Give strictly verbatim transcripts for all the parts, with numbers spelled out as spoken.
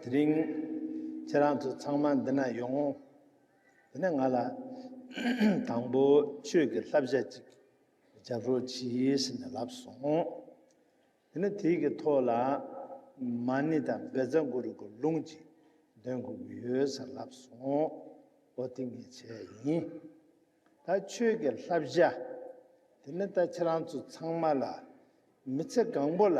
དེ་རིང་ཁྱེད་རང་ཚོ་ཚང་མ་འདི་ན་ཡོང་། དེ་ནས་ང་ལ་དང་པོ་ཆོས་ཀྱི་བསླབ་བྱ་ཅིག་རྒྱབ་རོགས་གྱིས་ཟེར་ནས་ལབ་སོང་། དེ་ནས་དེའི་གི་ཐོག་ལ་མ་ཎི་དང་བཛྲ་གུ་རུ་གི་ལུང་ཅིག་འདོན་དགོས་ཀྱི་ཡོད་ཟེར་ལབ་སོང་། འོ་དེ་ངས་བྱས་ཡིན། ད་ཆོས་ཀྱི་བསླབ་བྱ་དེ་ནི་ད་ཁྱེད་རང་ཚོ་ཚང་མ་ལ་མི་ཚེ་གང་པོ་ལ་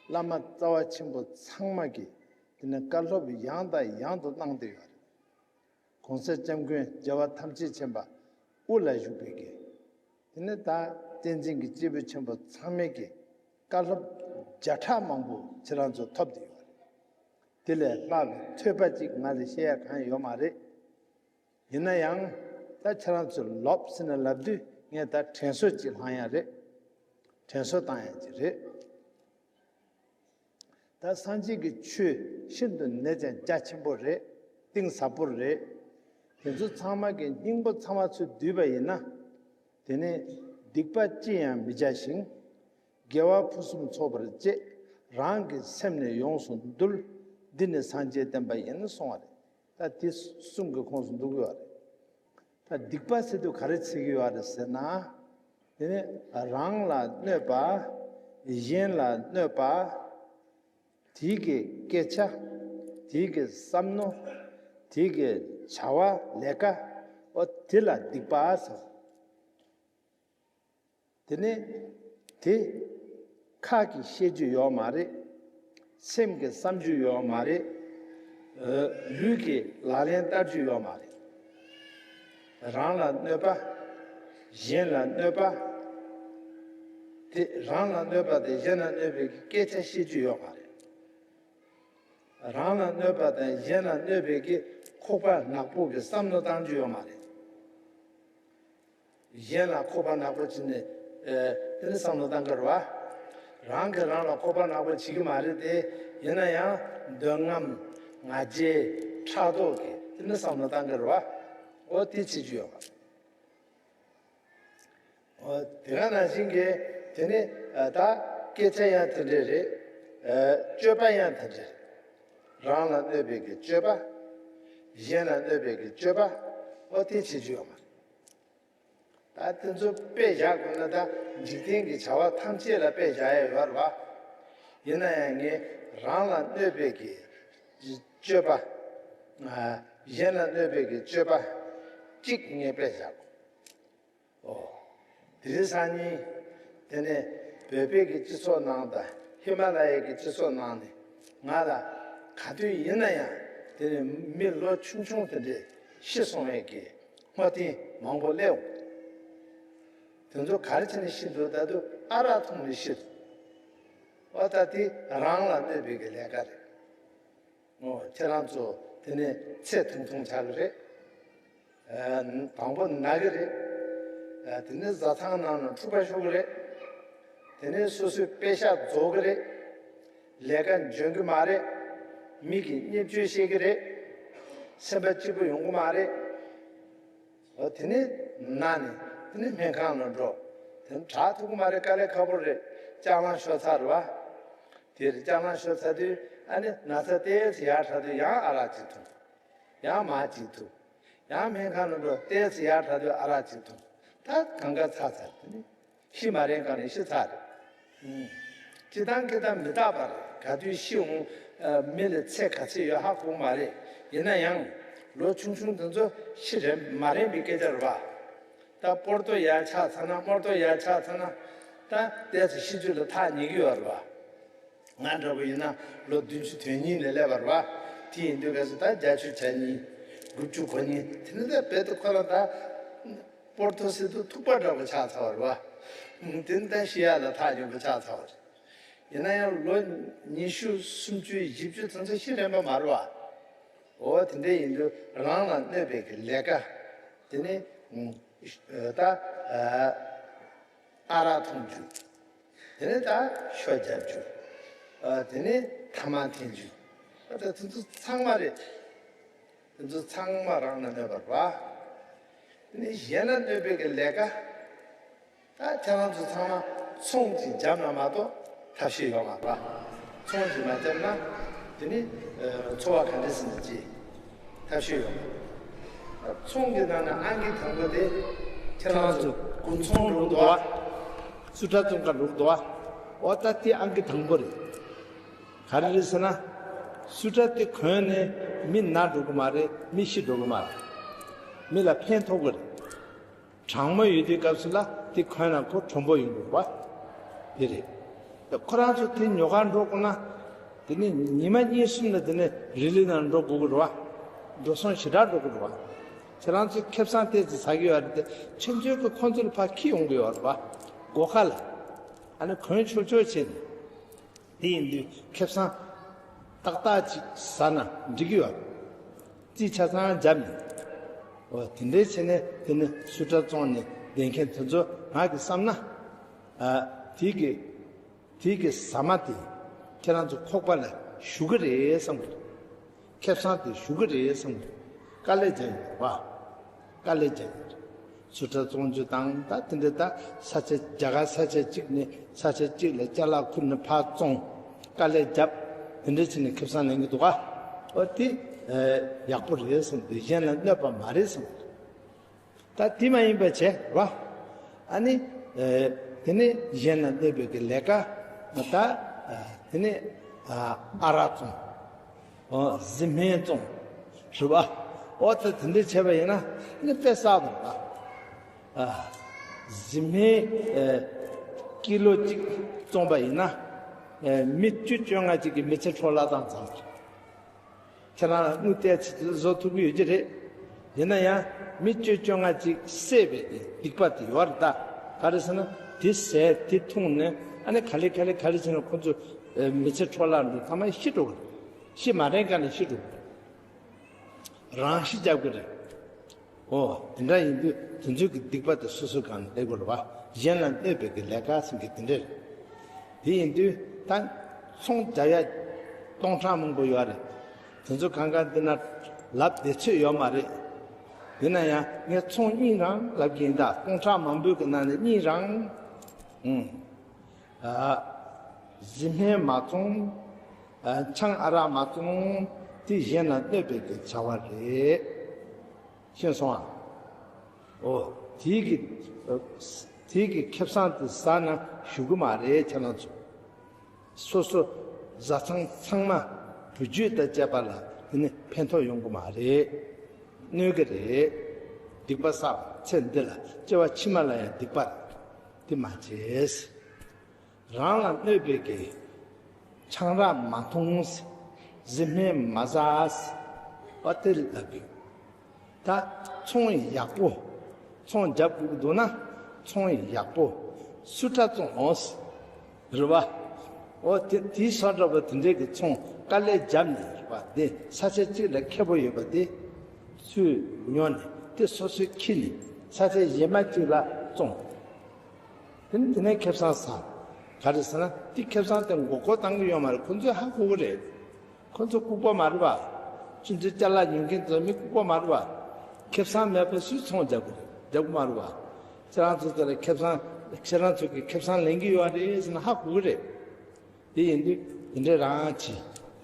བླ་མ་རྩ་བ་ཆེན་པོ་ཚང་མ་གིས་དེ་ནི་བཀའ་སློབ་ཡང་དང་ཡང་དུ་གནང་བསྡད་ཡོད་རེད། གོང་ས་སྐྱབས་མགོན་རྒྱལ་བ་ཐམས་ཅད་མཁྱེན་པ་དབུ་ལ་བཞུགས་པའི་གི་དེ་ནི་ད་བསྟན་འཛིན་གྱི་སྐྱེས་བུ་ཆེན་པོ་ཚང་མས་ཀྱི་བཀའ་སློབ་བརྒྱ་ཕྲག་མང་པོ་ཁྱེད་རང་ཚོ་ཐོབ་བསྡད་ཡོད་རེད། དེ་ལས་ལྷག་གི་ཐོས་པ་ཅིག་ང་ལ་བཤད་ཡ་གང་ཡོད་མ་རེད། ཡིན་ན་ཡང་ད་ཁྱེད་རང་ཚོས་ལོབས་ཟེར་ནས་ལབ་དུས་ངས་ད་དྲན་གསོ་ཅིག་བསླང་ཡ་རེད། དྲན་གསོ་བཏང་ཡ་ཅིག་རེད། ད་སངས་རྒྱས་ཀྱི་ཆོས་ཤིན་ཏུ་ནས་ཀྱང་རྒྱ་ཆེན་པོ་རེད། གཏིང་ཟབ་པོ་རེད། དེ་ཚོ་ཚང་མ་གི་སྙིང་པོ་ཚང་མ་ཚུར་བསྡུས་པ་ཡིན་ན། དེ་ནས་སྡིག་པ་ཅི་ཡང་མི་བྱ་ཞིང་། དགེ་བ་ཕུན་སུམ་ཚོགས་པར་སྤྱད། རང་གི་སེམས་ནི་ཡོངས་སུ་འདུལ། འདི་ནི་སངས་རྒྱས་བསྟན་པ་ཡིན་གསུངས་པ་རེད། ད་དེ་གསུམ་གྱི་ཁོངས་སུ་འདུ་གི་ཡོད་རེད། ད་སྡིག་པ་ཟེར་དུས་ག་རེ་བྱེད་ཀྱི་ཡོད་རེད་ཟེར་ན། དེ་ནི་རང་ལ་གནོད་པ། གཞན་ལ་གནོད་པ། དེའི་གི་སྐད་ཆ། དེའི་གི་བསམ་མནོ། དེའི་གི་བྱ་བ་ལས་ཀ། འོ་དེ་ལ་སྡིག་པ་ཟེར། དེ་ནི་དེ་ཁ་གིས་བཤད་རྒྱུ་ཡོད་མ་རེད། སེམས་ཀྱིས་བསམ་རྒྱུ་ཡོད་མ་རེད། ལུས་ཀྱིས་ལག་ལེན་བསྟར་རྒྱུ་ཡོད་མ་རེད། རང་ལ་གནོད་པ། གཞན་ལ་གནོད་པ། དེ་རང་ལ་གནོད་པ་དེ་གཞན་ལ་གནོད་པའི་སྐད་ཆ་བཤད་རྒྱུ་ཡོད་མ་རེད། རང་ལ་གནོད་པ་དང་གཞན་ལ་གནོད་པའི་གི་ཁོག་པ་ནག་པོ་གི་བསམ་བློ་བཏང་རྒྱུ་ཡོད་མ་རེད། གཞན་ལ་ཁོག་པ་ནག་པོ་བྱས་ནས་ཨེ་དེ་ནི་བསམ་བློ་བཏང་གི་རེད་བ། རང་གིས་རང་ལ་ཁོག་པ་ནག་པོ་བྱེད་ཀྱི་མ་རེད་དེ། ཡིན་ན་ཡང་འདོད་རྔམ་ང་རྒྱལ་ཕྲག་དོག་གིས་དེ་ནི་བསམ་བློ་བཏང་གི་རེད་བ། འོ་དེ་བྱེད་རྒྱུ་ཡོད་མ་རེད། འོ་དེ་ག་ནང་བཞིན་གྱི་དེ་ནི་ཨ་ད་སྐད་ཆ་ཡང་དེ་འདྲ་རེད། ཨ་སྤྱོད་པ་ཡང་དེ་འདྲ་རེད། རང་ལ་གནོད་པའི་གི་སྤྱོད་པ། གཞན་ལ་གནོད་པའི་གི་སྤྱོད་པ། འོ་དེ་བྱེད་རྒྱུ་ཡོད་མ་རེད། ད་དེ་ཚོ་དཔེ་བཞག་དགོས་ན་ད་འཇིག་རྟེན་གྱི་བྱ་བ་ཐམས་ཅད་ལ་དཔེ་བཞག་ཡ་ཡོད་རེད་བ། ཡིན་ན་ཡང་ངས་རང་ལ་གནོད་པའི་གི་སྤྱོད་པ། ཨ་གཞན་ལ་གནོད་པའི་གི་སྤྱོད་པ་གཅིག་ངས་དཔེ་བཞག་གོ། ཨོ། དེ་རིང་སང་ཉིན་དེ་ནས་བོད་པའི་གི་སྤྱི་ཚོགས་ནང་དང་ཧི་མ་ལ་ཡའི་གི་སྤྱི་ཚོགས་ནང་ནས་ང་ལ་ག་དུས་ཡིན་ན་ཡང་དེ་ནས་མི་ལོ་ཆུང་ཆུང་དེ་འདྲས་ཤི་སོང་བའི་གི་བསྔོ་རྟེན་མང་པོ་སླེབས་འོང་། དེ་ཚོ་ག་རེ་བྱས་ནས་ཤི་འདུག་ད་དུང་ཨ་རག་འཐུང་ནས་ཤི་འདུག་འོ་ད་དེ་རང་ལ་གནོད་པའི་གི་ལས་ཀ་རེད། འོ་ཁྱེད་རང་ཚོ་དེ་ནས་ཚེ་ཐུང་ཐུང་ཆགས་ཀྱི་རེད། ཨ་དང་པོ་ན་གི་རེད། ཨ་དེ་ནས་བཟའ་ཚང་ནང་ན་འཁྲུག་པ་ཤོར་གི་རེད། དེ་ནས་སོ་སོའི་པེ་ཤག་རྫོགས་གི་རེད། ལས་ཀ་འཇོན་གི་མ་རེད། མི་གིས་བརྙས་བཅོས་བཤད་གི་རེད། སེམས་པ་སྐྱིད་པོ་ཡོང་གི་མ་རེད། འོ་དེ་ནས་ན་ནས་དེ་ནས་སྨན་ཁང་ལ་འགྲོ། དེ་ནས་དྲག་ཐུབ་ཀྱི་མ་རེད། དཀའ་ལས་ཁག་པོ་རེད། ལྕགས་ལམ་ཤོར་ཚར་རེད་བ། དེར་ལྕགས་ལམ་ཤོར་ཚར་དུས་ཨ་ནི་ན་ཚ་ཏོག་ཙམ་ཡག་དྲགས་དུས་ཡང་ཨ་རག་ཅིག་འཐུང་། ཡང་མར་ཅིག་འཐུང་། ཡང་སྨན་ཁང་ལ་འགྲོ། ཏོག་ཙམ་ཡག་དྲགས་དུས་ཨ་རག་ཅིག་འཐུང་། ད་གང་ག་ཚར་ཚར་དེ་ནི་ཤི་མ་རན་གང་ནས་ཤི་ཚར་རེད། ཨུམ། སྤྱིར་བཏང་སྐད་བཏང་མི་རྟག་པ་རེད། ག་དུས་ཤི་འོང་། ཨ་མི་ལ་ཚེ་ག་ཚོད་ཡོད་ཧ་གོ་མ་རེད། ཡིན་ན་ཡང་ལོ་ཆུང་ཆུང་དེ་ཚོ་ཤི་རན་མ་རན་པའི་སྐད་ཆ་རེད་བ། ད་སྤོར་ཏོ་ཡར་ཆགས་ཚར་ན་སྨོར་ཏོ་ཡར་ཆགས་ཚར་ན་ད་ཏོག་ཙམ་ཤི་རྒྱུ་ལ་ཐག་ཉེ་གི་ཡོད་རེད་བ། ང་འདྲ་པོ་ཡིན་ན་ལོ་བདུན་ཅུ་དོན་གཉིས་ནས་སླེབས་པ་རེད་བ། དེ་ཡིན་དུས་གལ་སྲིད་ད་བརྒྱད་ཅུ་གྱ་གཉིས། དགུ་བཅུ་གོ་གཉིས་དེ་ནི་ད་རྦད་དེ་ཁོ་རང་ད་སྤོར་ཏོ་ཟེར་དུས་ཐུག་པ་འདྲ་པོ་ཆགས་ཚར་བ་རེད་བ། དེ་ནི་ད་ཤི་ཡག་ལ་ཐག་ཉེ་པོ་ཆགས་ཚར་བ་རེད། ཡིན་ན་ཡང་ལོ་ཉི་ཤུ་སུམ་ཅུ་བཞི་བཅུ་དེ་ཚོ་ཤི་རན་པ་མ་རེད་བ། འོ་དེ་འདྲ་ཡིན་དུས་རང་ལ་གནོད་པའི་གི་ལས་ཀ་དེ་ནི་ད་ཨ་རག་འཐུང་རྒྱུ། དེ་ནས་ད་ཤོ་རྒྱག་རྒྱུ། ཨ་དེ་ནས་ཐ་མག་འཐེན་རྒྱུ། ཨ་ད་དེ་ཚོ་ཚང་མ་རེད། དེ་ཚོ་ཚང་མ་རང་ལ་གནོད་པ་རེད་བ། དེ་ནས་གཞན་ལ་གནོད་པའི་གི་ལས་ཀ། ད་ཁྱེད་རང་ཚོ་ཚང་མ་ཚོང་ཅིག་བརྒྱབ་ན་མ་གཏོགས་ཐབས་ཤེས་ཡོད་མ་རེད་བ། ཚོང་ཅིག་མ་བརྒྱབ་ན། དེ་ནི་ཚོར་བ་ག་འདྲ་ཟིན་ན་ཅི་ཐབས་ཤེས་ཡོད། ཚོང་གི་ནང་ན་ཨང་ཀི་དང་པོ་དེ་ཁྱེད་རང་ཚོ་དགུན་ཚོང་འགྲོ་འདུག་བ། སུ་ཏྲ་ཙོང་ཁ་འགྲོ་འདུག་བ། འོ་ད་དེ་ཨང་ཀི་དང་པོ་རེད། ག་རེ་རེད་ཟེར་ན། སུ་ཏྲ་དེ་གོན་ནས་མི་ན་འགྲོ་གི་མ་རེད། མི་ཤི་འགྲོ་གི་མ་རེད། མི་ལ་ཕན་ཐོགས་གི་རེད། གྲང་མོ་ཡོད་དུས་སྐབས་སུ་ལ་དེ་གོན་ན་ཁོ་གྲུང་པོ་ཡོང་དགོས་པ། དེ་རེད། ཁོ་རང་ཚོ་དེ་ཉོ་གར་འགྲོ་དགོས་ན། དེ་ནི་ཉི་མ་གཉིས་གསུམ་ལ་དེ་ནི་རི་ལི་ནང་འགྲོ་དགོས་ཀྱི་རེད་བ། འགྲོ་སོང་ཞེ་དྲག་འགྲོ་གི་རེད་བ། ཁྱེད་རང་ཚོས་ཁེ་བཟང་ཏོག་ཙམ་ཟ་གི་ཡོད་རེད་དེ་ཁྱེད་ཚོའི་གི་ཁོང་ཚོ་ལ་ཕར་འཁྱེར་ཡོང་གི་ཡོད་རེད་བ། སྒོ་ཁ་ལ། ཨ་ནི་གོན་ཆོག་ཆོག་བྱས་ནས། དེ་ཡིན་དུས་ཁེ་བཟང་ཏག་ཏག་ཅིག་ཟ་ན་འགྲིག་གི་ཡོད། རྩིས་ཆ་ཚང་བརྒྱབ་ནས། འོ་དེ་འདྲའི་བྱས་ནས་དེ་ནི་སུ་ཏྲ་བཙོང་ནས་བསྡད་མཁན་དེ་ཚོ་ང་གི་བསམ་ན། ཨ། དེ་གི་དེ་གི་ཟ་མ་དེ་ཁྱེད་རང་ཚོ་ཁོག་པ་ལ་ཞུགས་གི་རེད་བསམ་གི་འདུག་ཁེ་བཟང་དེ་ཞུགས་གི་རེད་བསམ་གི་འདུག་དཀའ་ལས་རྒྱག་ཡོད་པ། དཀའ་ལས་རྒྱག་ཡོད། སུ་ཏྲ་བཙོང་རྒྱུ་དང་ད་དེ་འདྲ་ད་ས་ཆ་རྒྱ་གར་ས་ཆ་གཅིག་ནས་ས་ཆ་གཅིག་ལ་ཅ་ལག་ཁུར་ནས་ཕར་བཙོང་། དཀའ་ལས་རྒྱབ། དེ་འདྲ་བྱས་ནས་ཁེ་བཟང་ལེན་གི་འདུག་ག་འོ་དེ་ཡག་པོ་རེད་བསམ་གི་འདུག་གཞན་ལ་གནོད་པ་མ་རེད་བསམ་གི་འདུག་ད་དེ་མ་ཡིན་པ་བྱས་ར། ཨ་ནི། དེ་ནས་གཞན་ལ་གནོད་པའི་གི་ལས་ཀ། ད། དེ་ནས། ཨ་རག་བཙོང་། གཟི་སྨན་བཙོང་། རེད་པ། འོ་ད་དེ་འདྲ་བྱས་པ་ཡིན་ན་ནི་དཔེ་བསགས་འདུག་ལ། གཟི་སྨན། ཀི་ལོ་གཅིག་བཙོང་པ་ཡིན་ན། མི་བཅུ་བཅོ་ལྔ་གཅིག་གི་མི་ཚེ་འཕྲོ་བརླག་བཏང་ཙམ། ཁྱེད་རང་ལ་དངུལ་ཏོག་ཙམ་བཟོ་ཐུབ་ཀྱི་ཡོད་ཀྱི་རེད། ཡིན་ན་ཡང་མི་བཅུ་བཅོ་ལྔ་ཅིག་བསད་པའི་སྡིག་པ་དེ་ཡོད་རེད་ད། ག་རེ་ཟེར་ན་དེ་བཟས་དེ་འཐུང་ནས་ཨ་ནི་ག་ལེ་ག་ལེ་ག་ལེ་བྱས་ན་ཁོ་ཚོ་མི་ཚེ་འཕྲོ་བརླག་འགྲོ་ཐ་མ་ཤི་འགྲོ་གི་རེད། ཤི་མ་རན་ག་ནས་ཤི་འགྲོ་གི་རེད། རང་ཤི་རྒྱག་གི་རེད། ཨོ། དེ་འདྲ་ཡིན་དུས་དེ་ཚོའི་གི་སྡིག་པ་དེ་སོ་སོའི་སྒང་ནས་སླེབས་དགོས་རེད་བ། གཞན་ལ་གནོད་པའི་གི་ལས་ཀ་ཟེར་གི་དེ་འདྲ་རེད། དེ་ཡིན་དུས་ད་ཚོང་རྒྱག་ཡ་སྟོང་ཕྲག་མང་པོ་ཡོད་རེད། དེ་ཚོ་གང་ག་འདི་ན་ལབ་བདེ་ཚོད་ཡོད་མ་རེད། དེ་ན་ཡང་ངས་ཚོང་གཉིས་རང་ལབ་གི་ཡིན་ད། སྟོང་ཕྲག་མང་པོའི་གི་ནང་ནས་གཉིས་རང་། ཨུང་། ཨ། གཟི་སྨན་མ་བཙོང་། ཨ། ཆང་ཨ་རག་མ་བཙོང་། དེ་གཞན་ལ་གནོད་པའི་གི་བྱ་བ་རེད། ཤེས་སོང་ཨ། ཨོ། དེའི་གི་དེའི་གི་ཁེ་བཟང་དེ་ཟ་ན་ཞུ་གི་མ་རེད་ཁྱེད་རང་ཚོ། སོ་སོ་བཟའ་ཚང་ཚང་མ་བུ་རྒྱུད་དང་བཅས་པ་ལ་དེ་ནི་ཕན་ཐོགས་ཡོང་གི་མ་རེད། གནོད་གི་རེད། སྡིག་པ་བསགས་པ་ཚེ་འདི་ལ་སྐྱེ་བ་ཕྱི་མ་ལ་ཡང་སྡིག་པ་རེད། དེ་མ་བྱེད། རང་ལ་གནོད་པའི་གི་ཆང་རག་མ་འཐུང་། གཟི་སྨན་མ་ཟ། བ་དེ་ལབ་གི། ད་ཚོང་ཡག་པོ། ཚོང་རྒྱབ་དགོས་ཀྱི་འདུག་ན་ཚོང་ཡག་པོ། སུ་ཏྲ་བཙོང་ཨོ། རེད་བ། ཨོ་དེ་དེའི་སོ་འདྲ་བ་དེ་འདྲའི་གི་ཚོང་དཀའ་ལས་རྒྱབ་ནས་རེད་བ། དེ་ས་ཆ་གཅིག་ལ་ཁེ་པོ་ཡོད་པ་དེ་ཚུར་ཉོ་ནས་དེ་སོ་སོས་ཁྱེར་ནས་ས་ཆ་གཞན་མ་གཅིག་ལ་བཙོང་། དེ་ནི་དེ་ནས་ཁེ་བཟང་ཟ། ག་རེ་ཟེར་ན་དེ་ཁེ་བཟང་དེ་མགོ་སྐོར་བཏང་གི་ཡོད་མ་རེད། ཁོ་ཚོས་ཧ་གོ་གི་རེད། ཁོ་ཚོ་ལྐུགས་པ་མ་རེད་པ། ཁྱེད་ཚོའི་ཅ་ལག་ཉོ་མཁན་ཚོ་མི་ལྐུགས་པ་མ་རེད་པ། ཁེ་བཟང་མེད་པ་སུས་ཚོང་རྒྱག་གི་རེད། རྒྱག་གི་མ་རེད་པ། ཁྱེད་རང་ཚོ་དེ་ལ་ཁེ་བཟང་ཁྱེད་རང་ཚོ་གི་ཁེ་བཟང་ལེན་གི་ཡོད་རེད་ཟེར་ན་ཧ་གོ་གི་རེད། དེ་ཡིན་དུས་དེ་འདྲ་རང་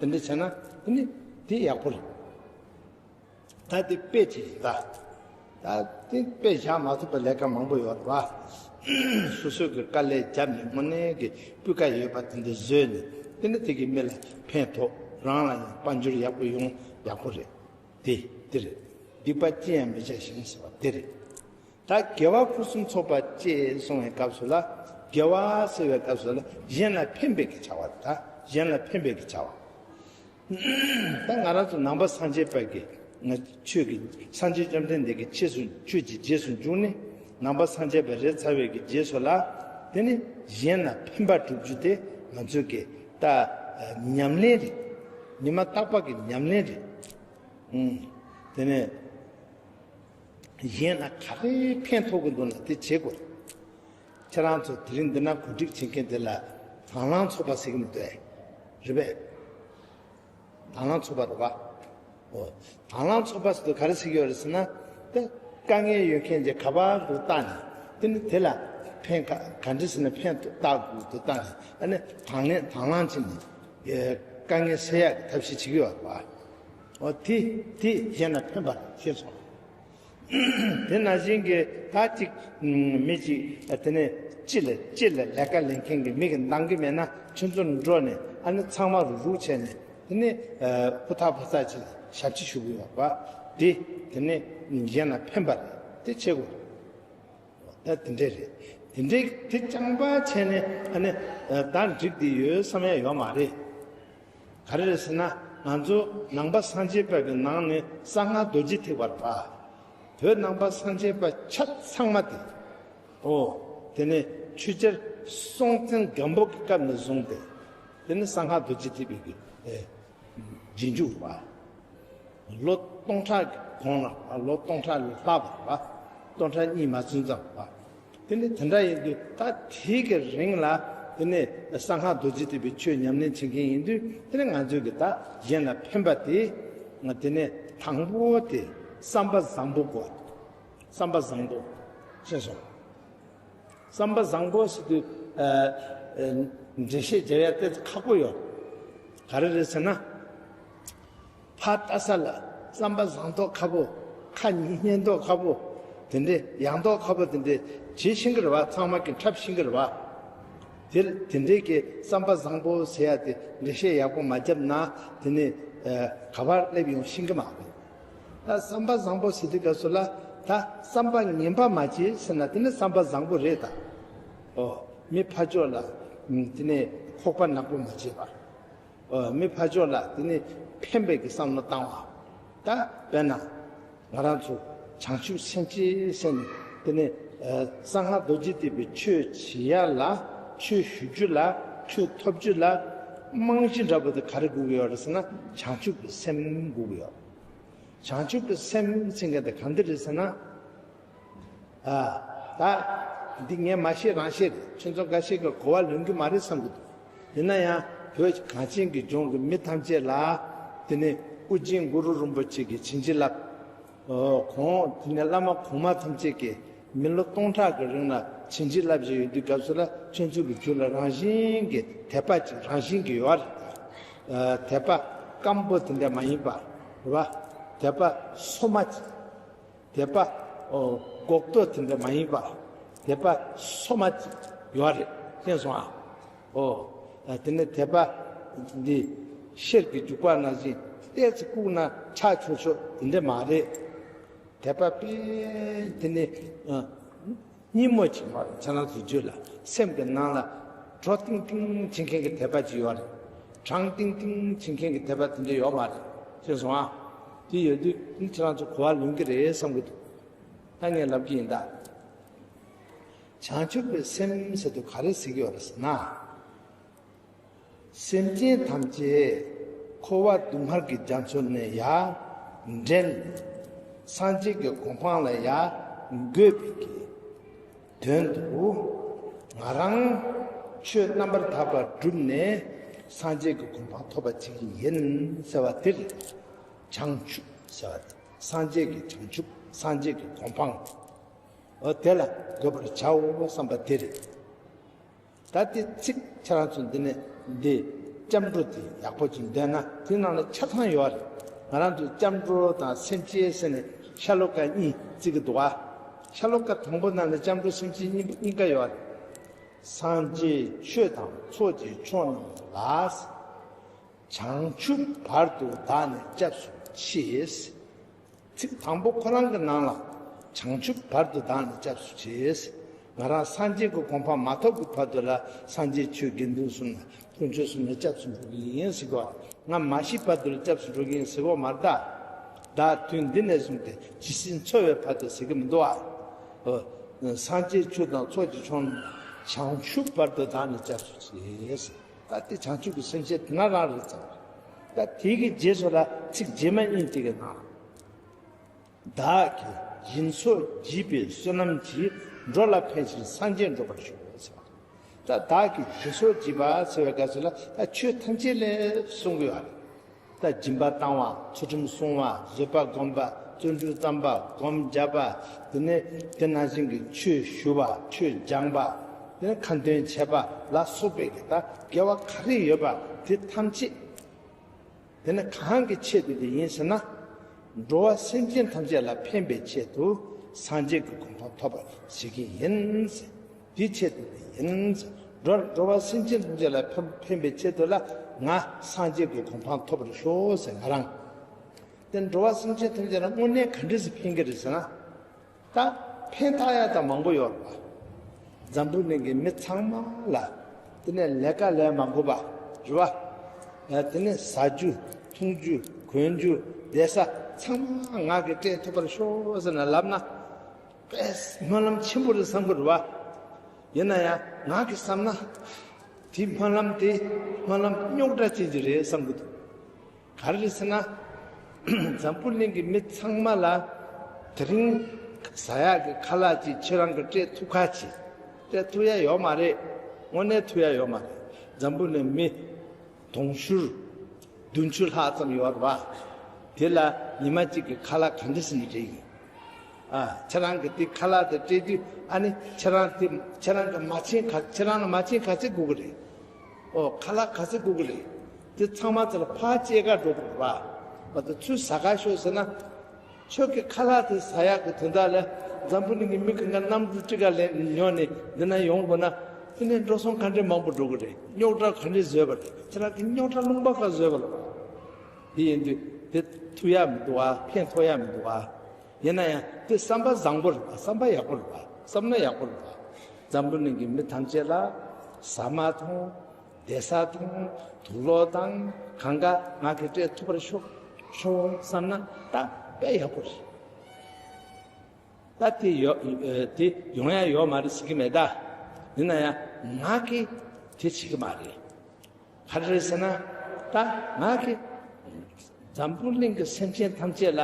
བྱེད། དེ་འདྲ་བྱས་ན་དེ་ནི་དེ་ཡག་པོ་རེད། ད་དེ་དཔེ་ཅིག་ཡིན་ད། ད་དེ་དཔེ་བཞག་མ་ཐུབ་པའི་ལས་ཀ་མང་པོ་ཡོད་རེད་བ། སོ་སོའི་གི་དཀའ་ལས་བརྒྱབ་ནས་དངོས་གནས་ཀྱི་སྤུས་ཀ་ཡོད་པ་དེ་འདྲ་བཟོས་ནས་དེ་ནི་དེ་གི་མི་ལ་ཕན་ཐོགས། རང་ལ་ཡང་དཔལ་འབྱོར་ཡག་པོ་ཡོང་ཡག་པོ་རེད། དེ་དེ་རེད། སྡིག་པ་ཅི་ཡང་མི་བྱ་ཞིང་ཟེར་བ་དེ་རེད། ད་དགེ་བ་ཕུན་སུམ་ཚོགས་པ་སྤྱད་གསུངས་པའི་སྐབས་སུ་ལ་དགེ་བ་ཟེར་བའི་སྐབས་སུ་ལ་གཞན་ལ་ཕན་པའི་གི་བྱ་བ་རེད། ད་གཞན་ལ་ཕན་པའི་གི་བྱ་བ། ད་ང་རང་ཚོ་ནང་པ་སངས་རྒྱས་པ་གི་ང་ཆོས་ཀྱི་སངས་རྒྱས་བཅོམ་ལྡན་འདས་ཀྱི་རྗེས་སུ་ཆོས་ཀྱི་རྗེས་སུ་འཇུག་ནི་ནང་པ་སངས་རྒྱས་པ་རེད་ཚར་བའི་གི་རྗེས་སུ་ལ་དེ་ནི་གཞན་ལ་ཕན་པ་སྒྲུབ་རྒྱུ་དེ་ང་ཚོ་གི་ད་ཉམས་ལེན་རེད། ཉི་མ་རྟག་པ་གི་ཉམས་ལེན་རེད། ཨུམ། དེ་ནས་གཞན་ལ་ག་རེ་ཕན་ཐོགས་ཀྱི་འདུག་ན་དེ་བྱེད་དགོས། ཁྱེད་རང་ཚོ་དེ་རིང་འདི་ན་གོ་སྒྲིག་བྱེད་མཁན་དེ་ལ་དང་བླངས་ཚོགས་པ་ཟེར་གྱི་མི་འདུག་ཨེ། རེད་པས། དང་བླངས་ཚོགས་པ་རེད་པ། ཨོ། དང་བླངས་ཚོགས་པ་ཟེར་དུས་ག་རེ་ཟེར་གྱི་ཡོད་རེད་ཟེར་ན། དེ་དཀའ་ངལ་ཡོད་མཁན་གྱི་ག་པར་དུ་བལྟ་ནས་དེ་ནི་དེ་ལ་ཕན་ག་ག་འདྲ་ཟེར་ན་ཕན་ཐོགས་དགོས་དུ་བལྟ་ནས་ཨ་ནི་དང་ལེན་དང་བླངས་བྱས་ནས། དཀའ་ངལ་སེལ་ཡག་གི་ཐབས་ཤེས་བྱེད་ཀྱི་ཡོད་པ། འོ་དེ་དེ་གཞན་ལ་ཕན་པ་ཤེས་སོང་། དེ་ནང་བཞིན་གྱི་ད་ཅིག་མི་ཅིག་དེ་ནས་ཅི་ལ་ཅི་ལ་ལས་ཀ་ལས་མཁན་གྱི་མི་གི་འདང་གི་མེད་ན། ཁྱོད་ཚོ་འགྲོ་ནས་ཨ་ནི་ཚང་མ་རུག་རུག་བྱས་ནས་དེ་ནས་ཕུ་ཐག་ཕུ་ཐག་ཅིག་ཞབས་ཕྱི་ཞུ་གི་ཡོད་པ། དེ་དེ་ནས་གཞན་ལ་ཕན་པ་རེད། དེ་བྱེད་དགོས། ད་དེ་འདྲས་རེད། དེ་འདྲས་དེ་རྐྱང་པ་བྱས་ནས་ཨ་ནི་ད་འགྲིག་དེ་ཡོད་བསམ་ཡ་ཡོད་མ་རེད། ག་རེ་རེད་ཟེར་ན། ང་ཚོ་ནང་པ་སངས་རྒྱས་པ་གི་ནང་ནས་གསང་སྔགས་རྡོ་རྗེ་ཐེག་པ་རེད་པ། བོད་ནང་པ་སངས་རྒྱས་པ་ཆ་ཚང་མ་དེ། ཨོ། དེ་ནས་ཆོས་རྒྱལ་སྲོང་བཙན་སྒམ་པོ་གི་སྐབས་ནས་བཟུང་སྟེ། དེ་ནི་གསང་སྔགས་རྡོ་རྗེ་ཐེག་པའི་གི་ཨེ། རྗེས་འཇུག་རེད་པ། ལོ་སྟོང་ཕྲག་གི་གོང་ལ་ལོ་སྟོང་ཕྲག་ལས་ལྷག་པ་རེད་པ། སྟོང་ཕྲག་གཉིས་མ་ཚུན་ཙམ་རེད་པ། དེ་ནི་དེ་འདྲ་ཡིན་དུས་ད་དེའི་གི་རིང་ལ་དེ་ནི་གསང་སྔགས་རྡོ་རྗེ་ཐེག་པའི་ཆོས་ཉམས་ལེན་བྱེད་མཁན་ཡིན་དུས། དེ་ནི་ང་ཚོས་གི་ད་གཞན་ལ་ཕན་པ་དེ། ང་དེ་ནི་དང་པོ་དེ་བསམ་པ་བཟང་པོ་དགོས། བསམ་པ་བཟང་པོ། ཤེས་སོང་། བསམ་པ་བཟང་པོ་ཟེར་དུས་ཨ་ཨ་འགྲེལ་བཤད་རྒྱག་ཡ་དེ་ཁག་པོ་ཡོད། ག་རེ་རེད་ཟེར་ན། ཕར་ལྟ་ས་ལ་བསམ་པ་བཟང་ཐོག་ཁ་པོ། ཁ་ཉན་ཐོག་ཁ་པོ། དེ་འདྲས་ཡང་ཐོག་ཁ་པོ་དེ་འདྲས་བྱེད་ཤེས་ཀྱི་རེད་པ། ཚང་མ་གི་འཁྲབ་ཤེས་ཀྱི་རེད་པ། དེ་དེ་འདྲས་ཀྱི་བསམ་པ་བཟང་པོ་ཟེར་ཡ་དེ་འགྲེལ་བཤད་ཡག་པོ་མ་བརྒྱབ་ན་དེ་ནི་ཨ་ག་པར་སླེབས་ཡོང་ཤེས་ཀྱི་མ་རེད། ད་བསམ་པ་བཟང་པོ་ཟེར་དུས་སྐབས་སུ་ལ། ད་བསམ་པ་ངན་པ་མ་བྱེད་ཟེར་ན་དེ་ནི་བསམ་པ་བཟང་པོ་རེད་ད། ཨོ། མི་ཕར་ཕྱོགས་ལ་དེ་ནི་ཁོག་པ་ནག་པོ་མ་བྱེད་པ། ཨོ། མི་ཕར་ཕྱོགས་ལ་དེ་ནི་ཕན་པའི་གི་བསམ་བློ་བཏང་བ། ད་དཔེར་ན་ང་རང་ཚོ་བྱང་ཆུབ་སེམས་བསྐྱེད་ཟེར་ནས་དེ་ནི་ཨ་གསང་སྔགས་རྡོ་རྗེ་ཐེག་པའི་ཆོས་བྱེད་ཡ་ལ། ཆོས་ཞུ་རྒྱུ་ལ། ཆོས་ཐོབ་རྒྱུ་ལ་རྨང་གཞི་འདྲ་པོ་དེ་ག་རེ་དགོས་ཀྱི་ཡོད་རེད་ཟེར་ན། བྱང་ཆུབ་ཀྱི་སེམས་དགོས་ཀྱི་ཡོད། བྱང་ཆུབ་ཀྱི་སེམས་ཟེར་མཁན་དེ་ག་འདི་རེད་ཟེར་ན། ཨ། ད་འདི་ངས་མ་ཤེས་རང་ཤེས་རེད། ཁྱོད་ཚོ་འགའ་ཤས་ཀྱིས་གོ་བ་ལོན་གྱི་མ་རེད་བསམ་གྱི་འདུག། ཡིན་ན་ཡང་བོད་གངས་ཅན་གྱི་ལྗོངས་ཀྱི་མི་ཐམས་ཅད་ལ་དེ་ནི་ཨོ་རྒྱན་གུ་རུ་རིན་པོ་ཆེ་གིས་བྱིན་གྱིས་བརླབས། ཨོ། གོང་དེ་ནི་བླ་མ་གོང་མ་ཐམས་ཅད་ཀྱིས་མི་ལོ་སྟོང་ཕྲག་གི་རིང་ལ་བྱིན་གྱིས་བརླབས་བཞིན་ཡོད་དུས་སྐབས་སུ་ལ། ཁྱོད་ཚོ་གི་རྒྱུད་ལ་རང་བཞིན་གྱི་དད་པ་ཅིག་རང་བཞིན་གྱི་ཡོད་རེད། ཨ། དད་པ་སྐམ་པོ་དེ་འདྲ་མ་ཡིན་པ་རེད་པ། དད་པ་སོ་མ་ཅིག། དད་པ་ཨོ་སྒོག་ཏོ་དེ་འདྲ་མ་ཡིན་པ། དད་པ་སོ་མ་ཅིག་ཡོད་རེད། མཁྱེན་སོང་ཨ། ཨོ། ཨ། དེ་ནས་དད་པ་འདི་ཤེལ་གྱི་རྒྱུག་པ་ནང་བཞིན་ཏོག་ཙམ་བཀུག་ན་ཆག་ཆོག་ཆོག་དེ་འདྲ་མ་རེད། དད་པ་དཔེ་དེ་ནི་ཨ་སྙི་མོ་ཅིག་ཡོད་རེད། ཁྱེད་རང་ཚོའི་རྒྱུད་ལ་སེམས་ཀྱི་ནང་ལ་དྲོ་ཏིང་ཏིང་བྱེད་མཁན་གྱི་དད་པ་ཅིག་ཡོད་རེད། གྲང་ཏིང་ཏིང་བྱེད་མཁན་གྱི་དད་པ་དེ་འདྲ་ཡོད་མ་རེད། མཁྱེན་སོང་ཨ། དེ་ཡོད་དུས་ནི་ཁྱེད་རང་ཚོ་གོ་བ་ལོན་གྱི་རེད་བསམ་གྱི་འདུག། ད་ངས་ལབ་ཀྱི་ཡིན་ད། བྱང་ཆུབ་ཀྱི་སེམས་ཟེར་དུས་ག་རེ་ཟེར་གྱི་ཡོད་རེད་ཟེར་ན། སེམས་ཅན་ཐམས་ཅད་འཁོར་བ་སྡུག་བསྔལ་གྱི་རྒྱ་མཚོ་ནས་ཡར་འདྲེན། སངས་རྒྱས་ཀྱི་གོ་འཕང་ལ་ཡར་འགོད་པའི་གི་དོན་དུ། ང་རང་ཆོས་རྣམ་པར་དག་པ་བསྒྲུབས་ནས་སངས་རྒྱས་ཀྱི་གོ་འཕང་ཐོབ་པ་བྱེད་ཀྱི་ཡིན་ཟེར་བ་དེ་རེད། བྱང་ཆུབ་ཟེར་བ་དེ་སངས་རྒྱས་ཀྱི་བྱང་ཆུབ། སངས་རྒྱས་ཀྱི་གོ་འཕང་། འོ། དེ་ལ་འགོད་པར་བྱའོ་བསམ་པ་དེ་རེད། ད་དེ་ཚིག་ཁྱེད་རང་ཚོ་འདི་ནས་འདི་སྐྱབས་འགྲོ་དེ་ཡག་པོ་ཅིག་འདོན་ན་དེ་ནང་ལ་ཆ་ཚང་ཡོད་རེད། ང་རང་ཚོ་སྐྱབས་འགྲོ་དང་སེམས་བསྐྱེད་ཟེར་ནས་ཤ་ལོ་ཀ་གཉིས་བརྩི་གི་འདུག་ཨ། ཤ་ལོ་ཀ་དང་པོ་ནང་ལ་སྐྱབས་འགྲོ་སེམས་བསྐྱེད་གཉིས་པོ་གཉིས་ཀ་ཡོད་རེད། སངས་རྒྱས་ཆོས་དང་ཚོགས་ཀྱི་མཆོག་རྣམས་ལ། བྱང་ཆུབ་བར་དུ་བདག་ནི་སྐྱབས་སུ་མཆི། ཚིག་དང་པོ་ཁོ་རང་གི་ནང་ལ་བྱང་ཆུབ་བར་དུ་བདག་ནི་སྐྱབས་སུ་མཆི། ང་རང་སངས་རྒྱས་ཀྱི་གོ་འཕང་མ་ཐོབ་ཀྱི་བར་དུ་ལ་སངས་རྒྱས་ཆོས་དགེ་འདུན་གསུམ་ལ་དཀོན་མཆོག་གསུམ་ལ་སྐྱབས་སུ་འགྲོ་གི་ཡིན་ཟེར་གོ། ང་མ་ཤི་བར་དུ་ལ་སྐྱབས་སུ་འགྲོ་གི་ཡིན་ཟེར་གོ་མ་རེད་ད། བདག་དུས་འདི་ནས་བཟུང་སྟེ་ཇི་སྲིད་འཚོ་བའི་བར་དུ་ཟེར་གི་མི་འདུག་ཨ། སངས་རྒྱས་ཆོས་དང་ཚོགས་ཀྱི་མཆོག་རྣམས་བྱང་ཆུབ་བར་དུ་བདག་ནི་སྐྱབས་སུ་མཆི། ད་དེ་བྱང་ཆུབ་ཀྱི་སེམས་བསྐྱེད་དེ་ང་རང་རེད་ཙང་། ད་དེ་གི་རྗེས་སུ་ལ་ཚིག་རྗེས་མ་གཉིས་དེ་གི་ནང་། བདག་གིས་སྦྱིན་སོགས་བགྱིས་པའི་བསོད་ནམས་ཀྱིས། འགྲོ་ལ་ཕན་ཕྱིར་སངས་རྒྱས་འགྲུབ་པར་ཤོག་ཟེར་བ། ད་བདག་གིས་སྦྱིན་སོགས་བགྱིས་པ་ཟེར་བའི་སྐབས་སུ་ལ་ད་ཆོས་ཐམས་ཅད་ལ་གསུང་གི་ཡོད་རེད། ད་སྦྱིན་པ་བཏང་བ། ཚུལ་ཁྲིམས་བསྲུང་བ། བཟོད་པ་སྒོམ་པ། བརྩོན་འགྲུས་བརྩམས་པ། སྒོམ་བརྒྱབ་པ། དེ་ནས་དེ་ནང་བཞིན་གྱི་ཆོས་ཞུ་བ། ཆོས་སྦྱངས་པ། དེ་ནས་ཁ་འདོན་བྱས་པ་ལ་སོགས་པའི་གི་ད་དགེ་བ་ག་རེ་ཡོད་པ་དེ་ཐམས་ཅད་ དེ་ནི་གང་གི་ཆེད་དུ་དེ་ཡིན་ཟེར་ན། འགྲོ་བ་སེམས་ཅན་ཐམས་ཅད་ལ་ཕན་པའི་ཆེད་དུ་སངས་རྒྱས་ཀྱི་གོ་འཕང་ཐོབ་པར་བྱེད་ཀྱི་ཡིན། དེའི་ཆེད་དུ་དེ་ཡིན། འགྲོ་འགྲོ་བ་སེམས་ཅན་ཐམས་ཅད་ལ་ཕན་ཕན་པའི་ཆེད་དུ་ལ་ང་སངས་རྒྱས་ཀྱི་གོ་འཕང་ཐོབ་པར་ཤོག་ཟེར་ང་རང་། དེ་འགྲོ་བ་སེམས་ཅན་ཐམས་ཅད་ལ་དངོས་གནས་ག་འདྲས་སེ་ཕན་གྱི་རེད་ཟེར་ན། ད་ཕན་བཏགས་ཡ་ད་མང་པོ་ཡོད་རེད་པ། འཛམ་བུ་གླིང་གི་མི་ཚང་མ་ལ་དེ་ནས་ལས་ཀ་ལས་མ་དགོས་པ་རེད་པ། དེ་ནས་ཟ་རྒྱུ་འཐུང་རྒྱུ་གོན་རྒྱུ་བསྡད་ས་ཚང་མ་ང་གིས་སྤྲད་ཐུབ་པར་ཤོག་ཟེར་ནས་ལབ་ན། དཔེ་སྨོན་ལམ་ཆེན་པོ་རེད་བསམ་གི་རེད་པ། ཡིན་ན་ཡང་ང་གིས་བསམ་ན། དེ་སྨོན་ལམ་དེ་སྨོན་ལམ་རྙོག་དྲ་ཅན་ཅིག་རེད་བསམ་གི་འདུག་ག་རེ་རེད་ཟེར་ན། འཛམ་བུ་གླིང་གི་མི་ཚང་མ་ལ་དེ་རིང་ཟ་ཡག་གི་ཁ་ལག་ཅིག་ཁྱེད་རང་གིས་སྤྲད་ཐུབ་ཁ་ཅིག་སྤྲད་ཐུབ་ཡ་ཡོད་མ་རེད། དངོས་གནས་ཐུབ་ཡ་ཡོད་མ་རེད། འཛམ་བུ་གླིང་མི་དུང་ཕྱུར་བདུན་ཅུ་ལྷག་ཙམ་ཡོད་རེད་པ། དེ་ལ་ཉི་མ་གཅིག་གི་ཁ་ལག་ག་འདྲ་ཟེར་ནས་སྤྲད་ཡིན། ཨ། ཁྱེད་རང་གིས་དེ་ཁ་ལག་དེ་སྤྲད་དུས་ཨ་ནི་ཁྱེད་རང་དེ་ཁྱེད་རང་གི་མ་བྱན་ག་ཁྱེད་རང་ལ་མ་བྱན་ག་ཚད་དགོས་ཀྱི་རེད། ཨོ་ཁ་ལག་ག་ཚད་དགོས་ཀྱི་རེད། དེ་ཚང་མ་དེ་ལ་ཕར་སྐྱེལ་ག་འགྲོ་དགོས་རེད་པ། མ་གཏོགས་ཚུར་ཟ་ག་ཤོག་ཟེར་ན། ཁྱོད་ཀྱི་ཁ་ལག་དེ་ཟ་ཡག་གི་དོན་དག་ལ་འཛམ་བུ་གླིང་གི་མི་གང་ག་གནམ་གྲུ་ཁྲི་ཁ་ལས་ཉོ་ནས་འདི་ན་ཡོང་དགོས་ན། དེ་ནས་འགྲོ་སོང་ག་འདྲས་མང་པོ་འགྲོ་གི་རེད། རྙོག་དྲ་ག་འདྲས་བཟོས་པ་རེད། ཁྱེད་རང་གི་རྙོག་དྲ་ལུང་པ་ཁ་བཟོས་པ་ལ། དེ་ཡིན་དུས་དེ་ཐུབ་ཡ་མི་འདུག་ཨ། ཕན་ཐོགས་ཡ་མི་འདུག་ཨ། ཡིན་ན་ཡང་དེ་བསམ་པ་བཟང་པོ་རེད་པ། བསམ་པ་ཡག་པོ་རེད་པ། བསམ་ན་ཡག་པོ་རེད་པ། འཛམ་བུ་གླིང་གི་མི་ཐམས་ཅད་ལ་ཟ་མ་འཐུང་བསྡད་ས་དང་དུག་ལོག་དང་གང་ག་ང་གིས་སྤྲད་ཐུབ་པར་ཤོག་ཤོག་བསམ་ན་ད་དཔེ་ཡག་པོ་རེད། ད་དེ་ཡོ་དེ་ཡོང་ཡ་ཡོད་མ་རེད་ཟེར་གི་མེད་ད། ཡིན་ན་ཡང་ང་གིས་དེ་བྱེད་གི་མ་རེད། ག་རེ་རེད་ཟེར་ན། ད་ང་གིས་འཛམ་བུ་གླིང་གི་སེམས་ཅན་ཐམས་ཅད་ལ་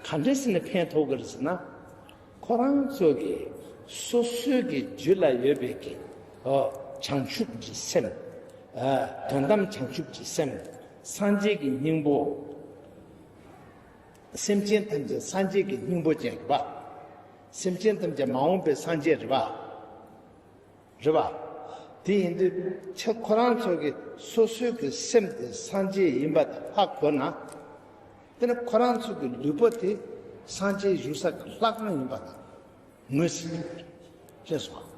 ག་འདྲས་ཟེར་ནས་ཕན་ཐོགས་ཀྱི་རེད་ཟེར་ན། ཁོ་རང་ཚོ་གི་སོ་སོའི་གི་རྒྱུད་ལ་ཡོད་པའི་གི་ཨོ་བྱང་ཆུབ་ཀྱི་སེམས། ཨ་དོན་དམ་བྱང་ཆུབ་ཀྱི་སེམས། སངས་རྒྱས་ཀྱི་སྙིང་པོ། སེམས་ཅན་ཐམས་ཅད་སངས་རྒྱས་ཀྱི་སྙིང་པོ་ཅན་རེད་པ། སེམས་ཅན་ཐམས་ཅད་མ་འོངས་པའི་སངས་རྒྱས་རེད་པ། རེད་པ། དེ་ཡིན་དུས་ཁྱེད་ཁོ་རང་ཚོ་གི་སོ་སོའི་གི་སེམས་དེ་སངས་རྒྱས་ཡིན་པ་དེ་ཧ་གོ་ན། དེ་ནི་ཁོ་རང་ཚོ་གི་ལུས་པོ་དེ་སངས་རྒྱས་བཞུགས་ས་གི་ལྷ་ཁང་ཡིན་པ་དང་ངོས་ཟིན། ཤེས་སོང་།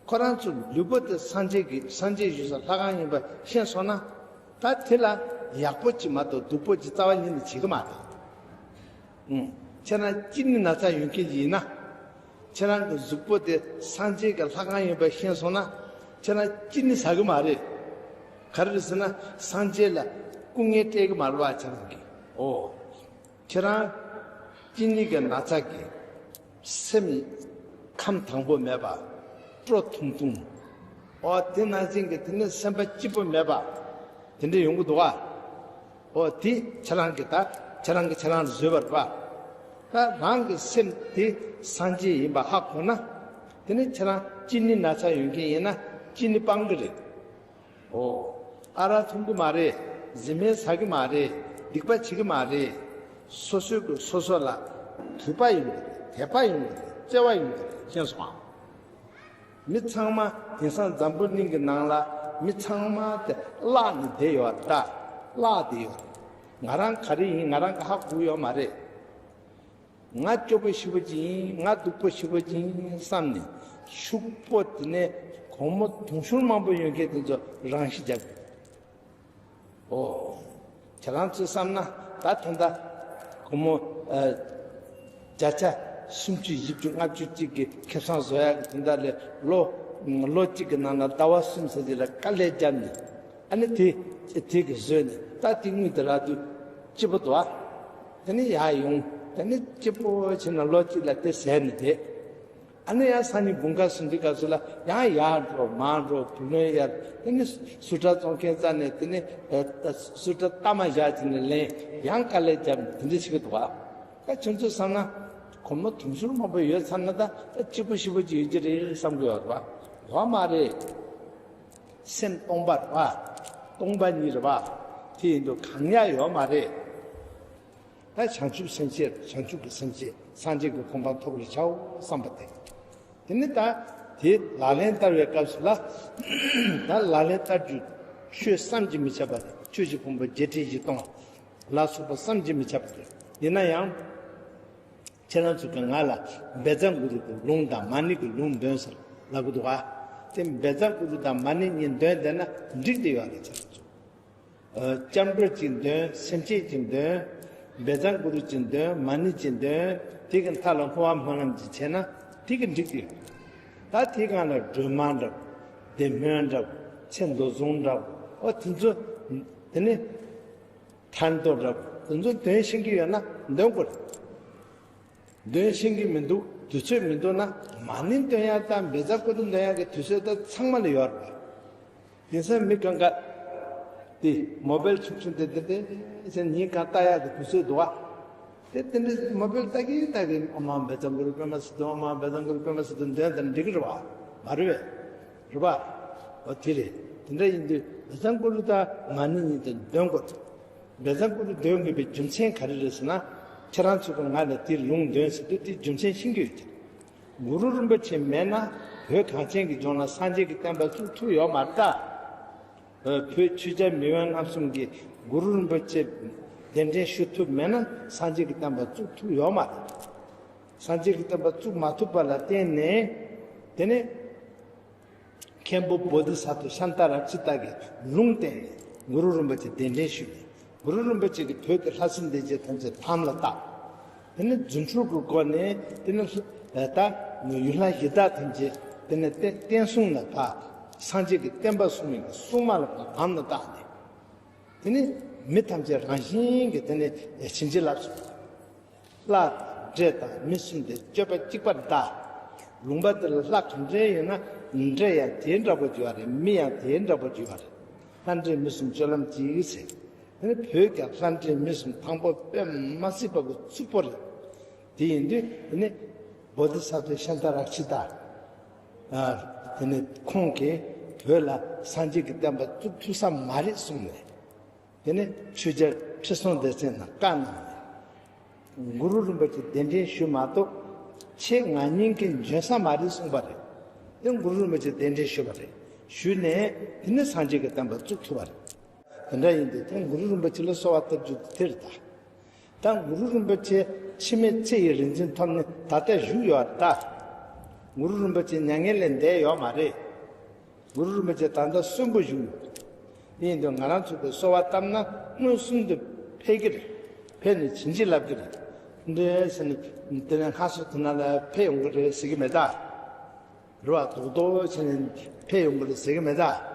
ཁོ་རང་ཚོ་ལུས་པོ་དེ་སངས་རྒྱས་ཀྱི་སངས་རྒྱས་བཞུགས་ས་ལྷ་ཁང་ཡིན་པ་ཤེས་སོང་ན། ད་དེ་ལ་ཡག་པོ་ཅིག་མ་གཏོགས་སྡུག་པོ་ཅིག་རྩ་བ་ཉིད་ནས་བྱེད་ཀྱི་མ་རེད། ཨུང་། ཁྱེད་རང་ཅི་ནས་ན་ཚ་ཡོང་མཁན་ཅིག་ཡིན་ན། ཁྱེད་རང་གི་གཟུགས་པོ་དེ་སངས་རྒྱས་ཀྱི་ལྷ་ཁང་ཡིན་པ་ཤེས་སོང་ན། ཁྱེད་རང་ཅི་ནས་ཟ་གི་མ་རེད། ག་རེ་རེད་ཟེར་ན་སངས་རྒྱས་ལ་སྐུ་ངལ་སྤྲད་ཀྱི་མ་རེད་པ་ཁྱེད་རང་གིས། ཨོ། ཁྱེད་རང་གཅིན་སྙི་གི་ན་ཚ་གིས་སེམས་ཁམས་དྭངས་པོ་མེད་པ། སྤྲོ་ཐུང་ཐུང་། ཨོ་དེ་ནང་བཞིན་གྱི་དེ་ནས་སེམས་པ་སྐྱིད་པོ་མེད་པ། དེ་འདྲ་ཡོང་གི་འདུག་ག་ཨོ་དེ་ཁྱེད་རང་གིས་ད་ཁྱེད་རང་གིས་ཁྱེད་རང་ལ་བཟོས་པ་རེད་པ། ད་རང་གི་སེམས་དེ་སངས་རྒྱས་ཡིན་པ་ཧ་གོ་ན། དེ་ནས་ཁྱེད་རང་གཅིན་སྙི་ན་ཚ་ཡོད་མཁན་ཡིན་ན་གཅིན་སྙི་སྤང་གི་རེད། ཨོ། ཨ་རག་འཐུང་གི་མ་རེད། བཟི་སྨན་ཟ་གི་མ་རེད། སྡིག་པ་བྱེད་ཀྱི་མ་རེད། སོ་སོའི་གི་སོ་སོ་ལ་གུས་པ་ཡོང་གི་རེད། དད་པ་ཡོང་གི་རེད། བརྩེ་བ་ཡོང་གི་རེད། ཤེས་སོང་ཨ། མི་ཚང་མ་དེང་སང་འཛམ་བུ་གླིང་གི་ནང་ལ་མི་ཚང་མ་དེ་བརླག་ནས་བསྡད་ཡོད་རེད་ད། བརླག་བསྡད་ཡོད་རེད། ང་རང་ག་རེ་ཡིན་ང་རང་གི་ཧ་གོ་ཡོད་མ་རེད། ང་སྐྱོ་པོ་ཞེ་པོ་ཅིག་ཡིན། ང་སྡུག་པོ་ཞེ་པོ་ཅིག་ཡིན་བསམ་ནས་ཕྱུག་པོ་དེ་ནས་སྒོར་མོ་དུང་ཕྱུར་མང་པོ་ཡོད་མཁན་དེ་ཚོ་རང་ཤི་རྒྱག་གི། ཨོ། ཁྱེད་རང་ཚོས་བསམ་ན་ད་ད་ལྟ་སྒོར་མོ་ཨ་བརྒྱ་ཆ་སུམ་ཅུ་བཞི་བཅུ་ལྔ་བཅུ་གཅིག་གི་ཁེ་བཟང་བཟོ་ཡག་གི་དོན་དག་ལས་ལོ་ལོ་གཅིག་གི་ནང་ན་ཟླ་བ་གསུམ་ཙམ་ཅིག་ལ་དཀའ་ལས་བརྒྱབ་ནས། ཨ་ནི་དེ་དེ་གི་བཟོས་ནས་ད་དེ་དངུལ་དེ་རག་དུས་སྐྱིད་པོ་འདུག་ཨ། དེ་ནི་ཡར་ཡོང་། དེ་ནི་སྐྱིད་པོ་བྱས་ནས་ལོ་གཅིག་ལ་དེ་ཟད་ནས་བསྡད། ཨ་ནི་ཡང་སང་ཉིན་དགུན་ཁ་སུམ་ཅུ་སྐབས་སུ་ལ་ཡང་ཡར་འགྲོ་མར་འགྲོ་བུ་ལོན་གཡར། དེ་ནི་སུ་ཊར་བཙོང་མཁན་རྩ་ནས་དེ་ནི་སུ་ཊར་ལྟ་མ་བཞག་བྱས་ནས་ལེན། ཡང་དཀའ་ལས་བརྒྱབ་ནས་དེ་འདྲ་བྱེད་ཀྱི་འདུག་ཨ། ད་ཁྱོད་ཚོས་བསམ་ན་སྒོར་མོ་དུང་ཕྱུར་མང་པོ་ཡོད་ཚར་ན་ད་ད་སྐྱིད་པོ་ཞེ་པོ་ཅིག་ཡོད་ཀྱི་རེད་བསམ་གྱི་ཡོད་རེད་པ། ཡོད་མ་རེད། སེམས་སྟོང་པ་རེད་པ། སྟོང་པ་ཉིད་རེད་པ། དེ་ཡིན་དུས་གང་ཡང་ཡོད་མ་རེད། ད་བྱང་ཆུབ་སེམས་བསྐྱེད། བྱང་ཆུབ་ཀྱི་སེམས་བསྐྱེད། སངས་རྒྱས་ཀྱི་གོ་འཕང་ཐོབ་པར་བྱའོ་བསམ་པ་དེ། དེ་ནི་ད་དེ་ལག་ལེན་བསྟར་བའི་སྐབས་སུ་ལ། ད་ལག་ལེན་བསྟར་རྒྱུ་ཆོས་བསམ་གྱིས་མི་ཁྱབ་པ་རེད། ཆོས་ཀྱི་ཕུང་པོ་བརྒྱད་ཁྲི་བཞི་སྟོང་ ལ་སོགས་པ་བསམ་གྱིས་མི་ཁྱབ་པ་རེད། ཡིན་ན་ཡང་། ཁྱེད་རང་ཚོ་གི་ང་ལ་བཛྲ་གུ་རུ་གི་ལུང་དང་མ་ཎི་གི་ལུང་འདོན་ཟེར་ལབ་གི་འདུག་ག། དེ་བཛྲ་གུ་རུ་དང་མ་ཎི་གཉིས་འདོན་བསྡད་ན་འགྲིག་བསྡད་ཡོད་རེད། ཁྱེད་རང་ཚོ། ཨ། སྐྱབས་འགྲོ་གཅིག་འདོན། སེམས་བསྐྱེད་གཅིག་འདོན། བཛྲ་གུ་རུ་གཅིག་འདོན། མ་ཎི་གཅིག་འདོན། དེ་གི་མཐའ་ལ་བསྔོ་བ་སྨོན་ལམ་གཅིག་བྱས་ན་དེ་གི་འགྲིག་གི་ཡོད། ད་དེའི་སྒང་ལ་སྒྲོལ་མ་འདྲ་བོ། བདེ་སྨོན་འདྲ་བོ། ཚེ་མདོ་བཟུང་འདྲ་བོ། ཨོ་དེ་ཚོ། དེ་ནི། ཐར་འདོད་འདྲ་བོ། དེ་ཚོ་འདོན་ཤེས་ཀྱི་ཡོད་ན་འདོན་དགོས་རེད། འདོན་ཤེས་ཀྱི་མི་འདུག། དུས་ཚོད་མི་འདུག་ན། མ་ཎི་འདོན་ཡ་དང་བཛྲ་གུ་རུ་འདོན་ཡ་གི་དུས་ཚོད་ད་ཚང་མ་ལ་ཡོད་རེད། དེང་སང་མི་གང་ག་དེ་མོ་བེལ་ཆུང་ཆུང་དེ་དེ་དེ་ཟེར་ཉིན་གང་ལྟ་ཡག་གི་དུས་ཚོད་འདུག་ཨ། དེ་དེ་འདྲ་མོ་བེལ་ལྟ་གིན་ལྟ་གིན་ཨོཾ་བཛྲ་གུ་རུ་པདྨ་སིདྡྷི། ཨོཾ་བཛྲ་གུ་རུ་པདྨ་སིདྡྷི་འདོན་དང་འགྲིག་གི་རེད་བ། མ་རེད་བས། རེད་བ། འོ་དེ་རེད། དེ་འདྲ་ཡིན་དུས་བཛྲ་གུ་རུ་དང་མ་ཎི་གཉིས་དེ་འདོན་དགོས། བཛྲ་གུ་རུ་འདོན་དགོས་པའི་རྒྱུ་མཚན་ག་རེ་རེད་ཟེར་ན། ཁྱེད་རང་ཚོ་གི་ང་ལ་དེ་ལུང་འདོན་ཟེར་དུས་དེ་རྒྱུ་མཚན་ཤེས་ཀྱི་ཡོད་ཀྱི། གུ་རུ་རིན་པོ་ཆེ་མེད་ན་བོད་གངས་ཅན་གྱི་ལྗོངས་ལ་སངས་རྒྱས་ཀྱི་བསྟན་པ་བཙུགས་ཐུབ་ཡོད་མ་རེད་ད། བོད་ཆོས་རྒྱལ་མེས་དབོན་རྣམ་གསུམ་གྱིས་གུ་རུ་རིན་པོ་ཆེ་གདན་འདྲེན་ཞུ་ཐུབ་མེད་ན་སངས་རྒྱས་ཀྱི་བསྟན་པ་བཙུགས་ཐུབ་ཡོད་མ་རེད། སངས་རྒྱས་ཀྱི་བསྟན་པ་བཙུགས་མ་ཐུབ་པ་ལ་བརྟེན་ནས། དེ་ནས་མཁན་པོ་བོ་དྷི་ས་ཏྭ་ཤཱནྟ་རཀྵི་ཏ་གིས་ལུང་བསྟན་ནས་གུ་རུ་རིན་པོ་ཆེ་གདན་འདྲེན་ཞུས་ནས། གུ་རུ་རིན་པོ་ཆེ་གིས་བོད་ཀྱི་ལྷ་སྲིན་སྡེ་བརྒྱད་ཐམས་ཅད་དམ་ལ་བཏགས། དེ་ནས་རྫུ་འཕྲུལ་གྱི་སྒོ་ནས་དེ་ནས་ད་ཡུལ་ལྷ་གཞི་བདག་ཐམས་ཅད་དེ་ནས་བསྟན་བསྟན་སྲུང་ལ་ཕར་སངས་རྒྱས་ཀྱི་བསྟན་པ་སྲུང་བའི་སྲུང་མ་ལ་ཕར་དམ་ལ་བཏགས་ནས། དེ་ནས་མི་ཐམས་ཅད་རང་བཞིན་གྱིས་དེ་ནས་བྱིན་གྱིས་བརླབས་སོ། ལྷ་དང་འདྲེ་དང་མི་གསུམ་དེ་སྤྱོད་པ་གཅིག་པར་གདའ། ལུང་པ་དེ་ལ་ལྷ་ག་འདྲ་ཡོད་ན་འདྲེ་ཡང་དེ་འདྲ་པོ་ཡོད་རེད། མི་ཡང་དེ་འདྲ་པོ་ཡོད་རེད། ལྷ་འདྲེ་མི་གསུམ་སྤྱོད་ལམ་གཅིག་ཟེར། དེ་ནི་བོད་ཀྱང་ལྷ་འདྲེ་མི་གསུམ་དང་པོ་དཔེ་མ་སྲིད་པ་གི་རྩུབ་པོ་རེད། དེ་ཡིན་དུས་དེ་ནི་བོ་དྷི་ས་ཏྭ་ཤཱནྟ་རཀྵི་ཏ། ཨ། དེ་ནི་ཁོང་གིས་བོད་ལ་སངས་རྒྱས་ཀྱི་བསྟན་པ་བཙུགས་ཐུབ་ས་མ་རེད་གསུངས་ནས། དེ་ནས་ཆོས་རྒྱལ་ཁྲི་སྲོང་ལྡེ་བཙན་ལ་བཀའ་གནང་ནས། གུ་རུ་རིན་པོ་ཆེ་གདན་འདྲེན་ཞུས་མ་གཏོགས་ཁྱེད་ང་གཉིས་ཀྱི་འབྱོན་ས་མ་རེད་གསུངས་པ་རེད། དེ་གུ་རུ་རིན་པོ་ཆེ་གདན་འདྲེན་ཞུས་པ་རེད། ཞུས་ནས་དེ་ནས་སངས་རྒྱས་ཀྱི་བསྟན་པ་བཙུགས་ཐུབ་པ་རེད། དེ་འདྲ་ཡིན་དུས་དེ་གུ་རུ་རིན་པོ་ཆེ་ལ་གསོལ་བ་བཏབ་རྒྱུ་དེ་རེད་ད། ད་གུ་རུ་རིན་པོ་ཆེ་འཆི་མེད་ཚེ་ཡི་རིག་འཛིན་ཐོབ་ནས་ད་ལྟ་བཞུགས་ཡོད་རེད་ད། གུ་རུ་རིན་པོ་ཆེ་མྱ་ངན་ལས་འདས་ཡོད་མ་རེད། གུ་རུ་རིན་པོ་ཆེ་ད་ལྟ་གསོན་པོ་བཞུགས་ཡོད། དེ་ཡིན་དུས་ང་རང་ཚོ་གིས་གསོལ་བ་བཏབ་ན་མངོན་སུམ་དུ་ཕེབས་ཀྱི་རེད། ཕེབས་ནས་བྱིན་གྱིས་བརླབས་ཀྱི་རེད། འདྲེ་ཟེར་ནས་དེ་ནས་ལྷ་སོགས་དེ་ན་ལ་ཕེབས་ཡོང་གི་རེད་ཟེར་གྱི་མེད་ད། རེད་བ། རྡོག་རྡོག་བྱས་ནས་ཕེབས་ཡོང་གི་རེད་ཟེར་གྱི་མེད་ད།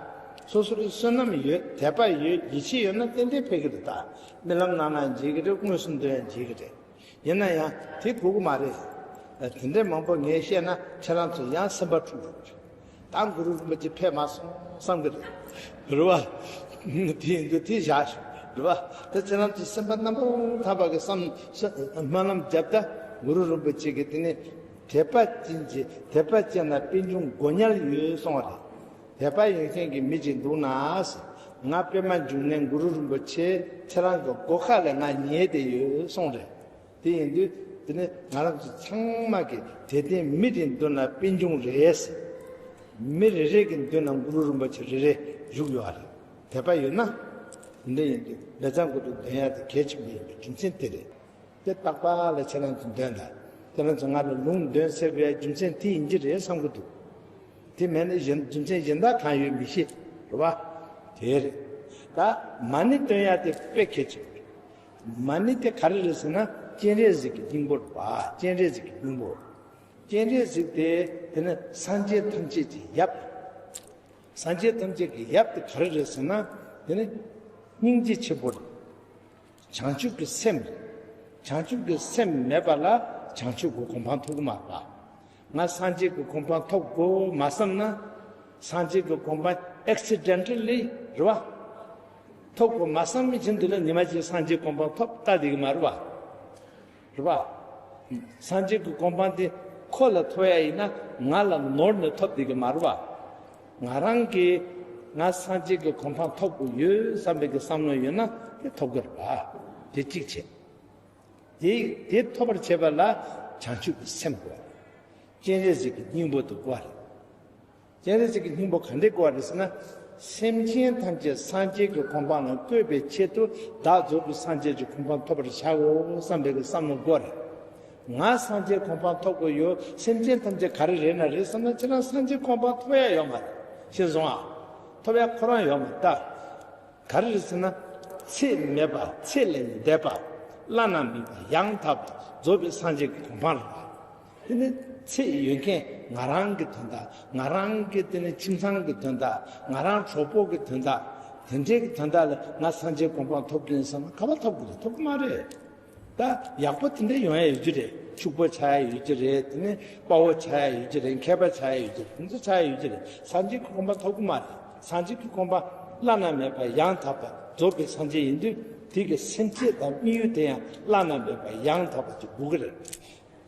སོ་སོ་རའི་བསོད་ནམས་ཡོད། དད་པ་ཡོད། ཡིད་ཆེས་ཡོད་ན་ཏན་ཏན་ཕེབས་ཀྱི་རེད་ད། རྨི་ལམ་ནང་ན་མཇལ་གྱི་རེད། མངོན་སུམ་དུ་ཡང་མཇལ་གྱི་རེད། ཡིན་ན་ཡང་དེ་དགོས་ཀྱི་མ་རེད། དེ་འདྲའི་མང་པོ་ངས་བཤད་ན་ཁྱེད་རང་ཚོ་ཡང་སེམས་པ་འཁྲུག་འགྲོ་གི་རེད། ད་གུ་རུ་རིན་པོ་ཆེ་ཕེབས་མ་སོང་བསམ་གྱི་རེད། རེད་བ། དེ་ཡིན་དུས་དེ་བཞག་ཞོག། རེད་བ། ད་ཁྱེད་རང་ཚོ་སེམས་པ་རྣམ་པར་དག་པ་གི་བསམ་སྨོན་ལམ་བརྒྱབ། ད་གུ་རུ་རིན་པོ་ཆེ་གིས་དེ་ནས་དད་པ་ཅན་གྱི་དད་པ་ཅན་ལ་པད་འབྱུང་མགོ་ཉལ་ཡོད་གསུངས་པ་རེད། དད་པ་ཡོད་མཁན་གྱི་མི་ཅིག་འདུག་ན། ང་པདྨ་འབྱུང་གནས་གུ་རུ་རིན་པོ་ཆེ་ཁྱེད་རང་གི་སྒོ་ཁ་ལ་ང་ཉལ་བསྡད་ཡོད་གསུངས་རེད། དེ་ཡིན་དུས་དེ་ནི་ང་རང་ཚོ་ཚང་མ་གི་དད་ལྡན་མི་རེའི་མདུན་ན་པད་འབྱུང་རེད། མི་རེ་རེ་གི་མདུན་ན་གུ་རུ་རིན་པོ་ཆེ་རེ་རེ་བཞུགས་ཡོད་རེད། དད་པ་ཡོད་ན། དེ་འདྲ་ཡིན་དུས་བཛྲ་གུ་རུ་འདོན་ཡ་དེ་གལ་ཆེན་པོ་ཡིན་པའི་རྒྱུ་མཚན་དེ་རེད། དེ་རྟག་པར་ལ་ཁྱེད་རང་ཚོ་འདོན་དང་། ཁྱེད་རང་ཚོ་ང་ལ་ལུང་འདོན་ཟེར་བའི་རྒྱུ་མཚན་དེ་ཡིན་གྱི་རེད་བསམ་གྱི་འདུག། དེ་མེད་ན་གཞན་རྒྱུ་མཚན་གཞན་དག་གང་ཡོད་མི་ཤེས། རེད་བ། དེ་རེད། ད་མ་ཎི་འདོན་ཡ་དེ་དཔེ་གལ་ཆེན་པོ་རེད། མ་ཎི་དེ་ག་རེ་རེད་ཟེར་ན་སྤྱན་རས་གཟིགས་ཀྱི་སྙིང་པོ་རེད་བ། སྤྱན་རས་གཟིགས་ཀྱི་སྙིང་པོ། སྤྱན་རས་གཟིགས་དེ་དེ་ནི་སངས་རྒྱས་ཐམས་ཅད་ཀྱི་ཡབ། སངས་རྒྱས་ཐམས་ཅད་ཀྱི་ཡབ་དེ་ག་རེ་རེད་ཟེར་ན། དེ་ནི་སྙིང་རྗེ་ཆེན་པོ་རེད། བྱང་ཆུབ་ཀྱི་སེམས་རེད། བྱང་ཆུབ་ཀྱི་སེམས་མེད་པ་ལ་བྱང་ཆུབ་ཀྱི་གོ་འཕང་ཐོབ་ཀྱི་མ་རེད་པ། ང་སངས་རྒྱས་ཀྱི་གོ་འཕང་ཐོབ་དགོས་མ་བསམ་ན། སངས་རྒྱས་ཀྱི་གོ་འཕང་accidentally རེད་བ། ཐོབ་དགོས་མ་བསམ་བཞིན་དུ་ལ་ཉི་མ་གཅིག་སངས་རྒྱས་གོ་འཕང་ཐོབ་ལྟ་བསྡད་ཀྱི་མ་རེད་བ། རེད་བ། སངས་རྒྱས་ཀྱི་གོ་འཕང་དེ་ཁོ་ལ་ཐོབ་ཡ་ཡིན་ན་ང་ལ་ནོར་ནས་ཐོབ་བསྡད་ཀྱི་མ་རེད་བ། ང་རང་གིས་ང་སངས་རྒྱས་ཀྱི་གོ་འཕང་ཐོབ་དགོས་ཡོད་བསམ་པའི་གི་བསམ་བློ་ཡོད་ན་དེ་ཐོབ་ཀྱི་རེད་བ། དེ་གཅིག་བྱས། དེ་དེ་ཐོབ་པར་བྱེད་པ་ལ་བྱང་ཆུབ་ཀྱི་སེམས་དགོས། སྤྱན་རས་གཟིགས་ཀྱི་སྙིང་པོ་དེ་དགོས་རེད། སྤྱན་རས་གཟིགས་ཀྱི་སྙིང་པོ་ག་འདྲས་དགོས་པ་རེད་ཟེར་ན། སེམས་ཅན་ཐམས་ཅད་སངས་རྒྱས་ཀྱི་གོ་འཕང་ལ་བཀོད་པའི་ཆེད་དུ་བདག་རྫོགས་པའི་སངས་རྒྱས་ཀྱི་གོ་འཕང་ཐོབ་པར་བྱའོ་བསམ་པའི་བསམ་བློ་དགོས་རེད། ང་སངས་རྒྱས་གོ་འཕང་ཐོབ་དགོས་ཡོད། སེམས་ཅན་ཐམས་ཅད་ག་རེ་རེད་ན་རེད་བསམ་ན་ཁྱེད་རང་སངས་རྒྱས་གོ་འཕང་ཐོབ་ཡ་ཡོད་མ་རེད། ཤེས་སོང་ཨ། ཐོབ་ཡ་ཁོ་རང་ཡོད་མ་རེད་ད། ག་རེ་རེད་ཟེར་ན། ཚད་མེད་པ་ཚད་ལས་འདས་པ། བླ་ན་མེད་པ་ཡང་དག་པ་རྫོགས་པའི་སངས་རྒྱས་ཀྱི་གོ་འཕང་རེད་པ། དེ་ནི་ཚད་ཡོད་མཁན་ང་རང་གི་དོན་དག་ང་རང་གི་དེ་ནི་ཁྱིམ་ཚང་གི་དོན་དག་ང་རང་གྲོགས་པོ་གི་དོན་དག་དེ་འདྲའི་གི་དོན་དག་ལ་ང་སངས་རྒྱས་གོ་འཕང་ཐོབ་ཀྱི་ཡིན་བསམ་ན་ག་པར་ཐོབ་ཀྱི་རེད། ཐོབ་ཀྱི་མ་རེད། ད་ཡག་པོ་དེ་འདྲ་ཡོང་ཡ་ཡོད་ཀྱི་རེད། ཕྱུག་པོ་ཆགས་ཡ་ཡོད་ཀྱི་རེད། དེ་ནས་དཔའ་བོ་ཆགས་ཡ་ཡོད་ཀྱི་རེད། མཁས་པ་ཆགས་ཡ་ཡོད་ཀྱི་རེད། དེ་ཚོ་ཆགས་ཡ་ཡོད་ཀྱི་རེད། སངས་རྒྱས་ཀྱི་གོ་འཕང་ཐོབ་ཀྱི་མ་རེད། སངས་རྒྱས་ཀྱི་གོ་འཕང་བླ་ན་མེད་པ་ཡང་དག་པ་རྫོགས་པའི་སངས་རྒྱས་ཡིན་དུས་དེ་གི་སེམས་བསྐྱེད་དང་དམིགས་ཡུལ་དེ་ཡང་བླ་ན་མེད་པ་ཡང་དག་པ་ཅིག་དགོས་ཀྱི་རེད།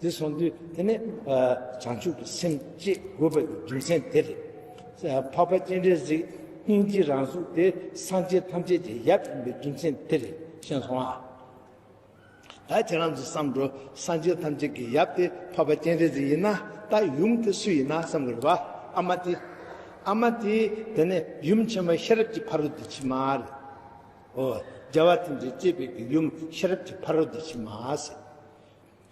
དེ་སོང་དུས་དེ་ནས་བྱང་ཆུབ་ཀྱི་སེམས་བསྐྱེད་དགོས་པའི་རྒྱུ་མཚན་དེ་རེད། འཕགས་པ་སྤྱན་རས་གཟིགས་སྙིང་རྗེ་རང་གཟུགས་དེ་སངས་རྒྱས་ཐམས་ཅད་ཀྱི་ཡབ་ཡིན་པའི་རྒྱུ་མཚན་དེ་རེད། ཤེས་སོང་ཨ། ད་ཁྱེད་རང་ཚོ་བསམ་འགྲོ། སངས་རྒྱས་ཐམས་ཅད་ཀྱི་ཡབ་དེ་འཕགས་པ་སྤྱན་རས་གཟིགས་ཡིན་ན་ད་ཡུམ་དེ་སུ་ཡིན་ན་བསམ་གི་རེད་པ། ཨ་མ་དེ། ཨ་མ་དེ་དེ་ནས་ཡུམ་ཆེན་མོ་ཤེས་རབ་ཀྱི་ཕ་རོལ་ཏུ་ཕྱིན་མ་རེད། ཨོ། རྒྱལ་བ་ཐམས་ཅད་གཅེས་པའི་གི་ཡུམ་ཤེས་རབ་ཀྱི་ཕ་རོལ་ཏུ་ཕྱིན་མ་ཟེར།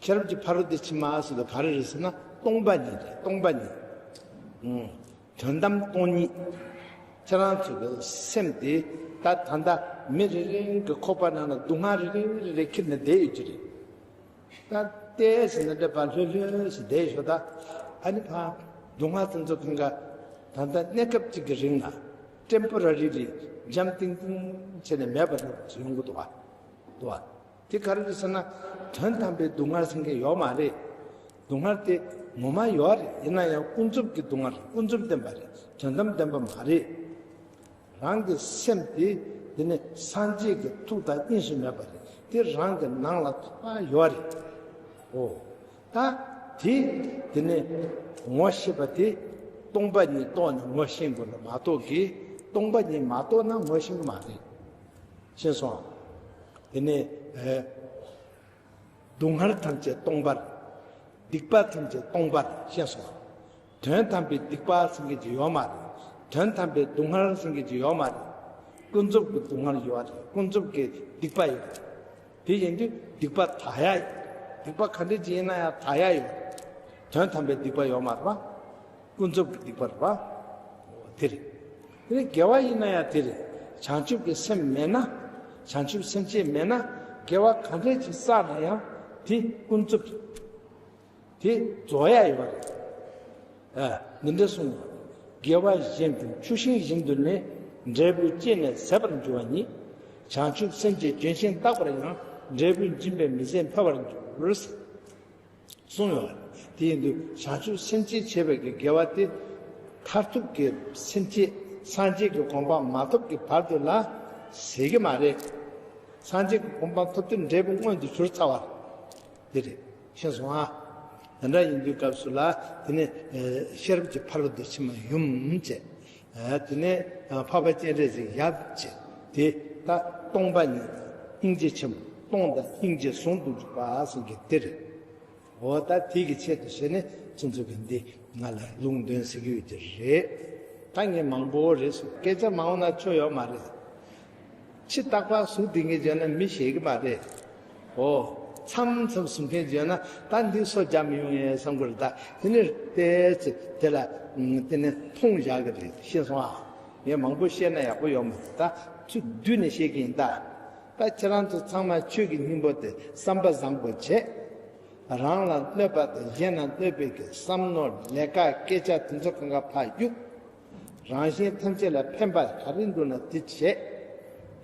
ཤེས་རབ་ཀྱི་ཕ་རོལ་ཏུ་ཕྱིན་མ་ཟེར་དུས་ག་རེ་རེད་ཟེར་ན་སྟོང་པ་ཉིད་རེད། སྟོང་པ་ཉིད། ཨུམ། དོན་དམ་སྟོང་ཉིད། ཁྱེད་རང་ཚོ་གི་སེམས་དེ་ད་ད་ལྟ་མི་རེ་རེ་གི་ཁོག་པ་ནང་ལ་སྡུག་བསྔལ་རེ་རེ་རེ་རེ་འཁྱེར་ནས་བསྡད་ཡོད་ཀྱི་རེད། ད་ལྟས་ཟེར་ན་འདྲ་པ་ལྷོད་ལྷོད་ཟེར་བསྡད་ཡོད་ད། ཨ་ནི་ཕ་སྡུག་བསྔལ་དེ་ཚོ་གང་ག་ད་ལྟ་གནས་སྐབས་གཅིག་གི་རིང་ལ་ཊེམ་པོ་ར་རི་ལི་འཇམ་ཏིང་ཏིང་བྱས་ནས་མེད་པ་འདྲ་པོ་ཡོང་གི་འདུག་བ། འདུག་བ། དེ་ག་རེ་རེད་ཟེར་ན། དོན་དམ་པའི་སྡུག་བསྔལ་ཟེར་མཁན་ཡོད་མ་རེད། སྡུག་བསྔལ་དེ་ངོ་མ་ཡོད་རེད། ཡིན་ན་ཡང་ཀུན་རྫོབ་ཀྱི་སྡུག་བསྔལ་རེད། ཀུན་རྫོབ་བདེན་པ་རེད། དོན་དམ་བདེན་པ་མ་རེད། རང་གི་སེམས་དེ་དེ་ནི་སངས་རྒྱས་ཀྱི་ཐུགས་དང་དབྱིངས་སུ་མེད་པ་རེད། དེ་རང་གི་ནང་ལ་ཐོག་མར་ཡོད་རེད། ཨོ། ད་དེ་དེ་ནི་ངོ་ཤེས་པ་དེ་སྟོང་པ་ཉིད་རྟོགས་ནས་ངོ་ཤེས་དགོས་ལ་མ་གཏོགས་ཀྱི་སྟོང་པ་ཉིད་མ་རྟོགས་ན་ངོ་ཤེས་ཀྱི་མ་རེད། ཤེས་སོང་། དེ་ནས་ཨེ། སྡུག་བསྔལ་ཐམས་ཅད་སྟོང་པར། སྡིག་པ་ཐམས་ཅད་སྟོང་པར་ཤེས་སོང་། དོན་དམ་པའི་སྡིག་པ་ཟེར་མཁན་ཅིག་ཡོད་མ་རེད། དོན་དམ་པའི་སྡུག་བསྔལ་ཟེར་མཁན་ཅིག་ཡོད་མ་རེད། ཀུན་རྫོབ་ཀྱི་སྡུག་བསྔལ་ཡོད་རེད། ཀུན་རྫོབ་ཀྱི་སྡིག་པ་ཡོད་རེད། དེ་ཡིན་དུས་སྡིག་པ་དག་ཡ་ཡོད། སྡིག་པ་ག་འདྲ་ཅིག་ཡིན་ན་ཡང་དག་ཡ་ཡོད་རེད། དོན་དམ་པའི་སྡིག་པ་ཡོད་མ་རེད་པ། ཀུན་རྫོབ་ཀྱི་སྡིག་པ་རེད་པ། དེ་རེད། དེ་ནས་དགེ་བ་ཡིན་ན་ཡང་དེ་རེད། བྱང་ཆུབ་ཀྱི་སེམས་མེད་ན། བྱང་ཆུབ་སེམས་བསྐྱེད་མེད་ན། དགེ་བ་ག་འདྲ་ཅིག་བསགས་ན་ཡང་དེ་ཀུན་རྫོབ་རེད། དེ་རྫོགས་ཡ་ཡོད་རེད། ཨ། འདི་འདྲ་གསུངས། དགེ་བ་གཞན་དུ་ཆུ་ཤིང་བཞིན་དུ་ནི། འབྲས་བུ་སྐྱེས་ནས་ཟད་པར་འགྱུར་བ་ཉིད། བྱང་ཆུབ་སེམས་ཀྱི་ལྗོན་ཤིང་རྟག་པར་ཡང་། འབྲས་བུ་འབྱིན་པས་མི་ཟད་འཕེལ་བར་འགྱུར། གསུངས་ཡོད་རེད། དེ་ཡིན་དུས་བྱང་ཆུབ་སེམས་བསྐྱེད་བྱས་པའི་གི་དགེ་བ་དེ། མཐར་ཐུག་གི་སེམས་བསྐྱེད་སངས་རྒྱས་ཀྱི་གོ་འཕང་མ་ཐོབ་ཀྱི་བར་དུ་ལ་ཟད་ཀྱི་མ་རེད། སངས་རྒྱས་ཀྱི་གོ་འཕང་ཐོབ་དུས་འབྲས་བུ་མངོན་དུ་གྱུར་ཚར་བ་དེ་རེད། ཤེས་སོང་ཨ། དེ་འདྲ་ཡིན་དུས་སྐབས་སུ་ལ་དེ་ནས་ཤེས་རབ་ཀྱི་ཕ་རོལ་ཏུ་ཕྱིན་པ་ཡུམ་བྱས། དེ་ནས་འཕགས་པ་སྤྱན་རས་གཟིགས་ཡབ་བྱས། དེ་ད་སྟོང་པ་ཉིད་སྙིང་རྗེ་ཆེན་པོ་སྟོང་དང་སྙིང་རྗེ་ཟུང་དུ་འཇུག་པ་ཟེར་མཁན་དེ་རེད། འོ་ད་དེ་གི་ཆེད་དུ་བྱས་ནས་ཁྱེད་ཚོ་གི་འདི་ང་ལ་ལུང་འདོན་ཟེར་གྱི་ཡོད་ཀྱི་རེད། ད་ངས་མང་པོ་རེད་གསུངས། སྐད་ཆ་མང་པོ་ན་ཆོ་ཡོད་མ་རེད། ཕྱི་རྟག་པར་གཟུགས་འདི་ངས་བརྗོད་ན་མི་ཤེས་ཀྱི་མ་རེད། འོ། མཚམས་མཚམས་གཟུགས་མཁན་བརྗོད་ན་ད་འདི་སོ་རྒྱ་མི་ཡོང་ངས་བསམ་གྱི་རེད། ད་དེ་ནས་བལྟས་ཚེ་དེ་ལ་དེ་ནས་མཐོང་བཞག་གི་རེད། ཤེས་སོང་ཨ། ངས་མང་པོ་བཤད་ན་ཡག་པོ་ཡོད་མ་རེད། ད་ཚུར་བསྡུས་ནས་བཤད་ཀྱི་ཡིན་ད། ད་ཁྱེད་རང་ཚོ་ཚང་མ་ཆོས་ཀྱི་སྙིང་པོ་དེ་བསམ་པ་བཟང་པོ་བྱས། རང་ལ་གནོད་པ་དང་གཞན་ལ་གནོད་པའི་གི་བསམ་མནོ་ལས་ཀ་སྐད་ཆ་དེ་ཚོ་གང་ག་ཕར་གཡུག་རང་གཞན་ཐམས་ཅད་ལ་ཕན་པ་ག་རེ་འདུག་ན་དེ་བྱས།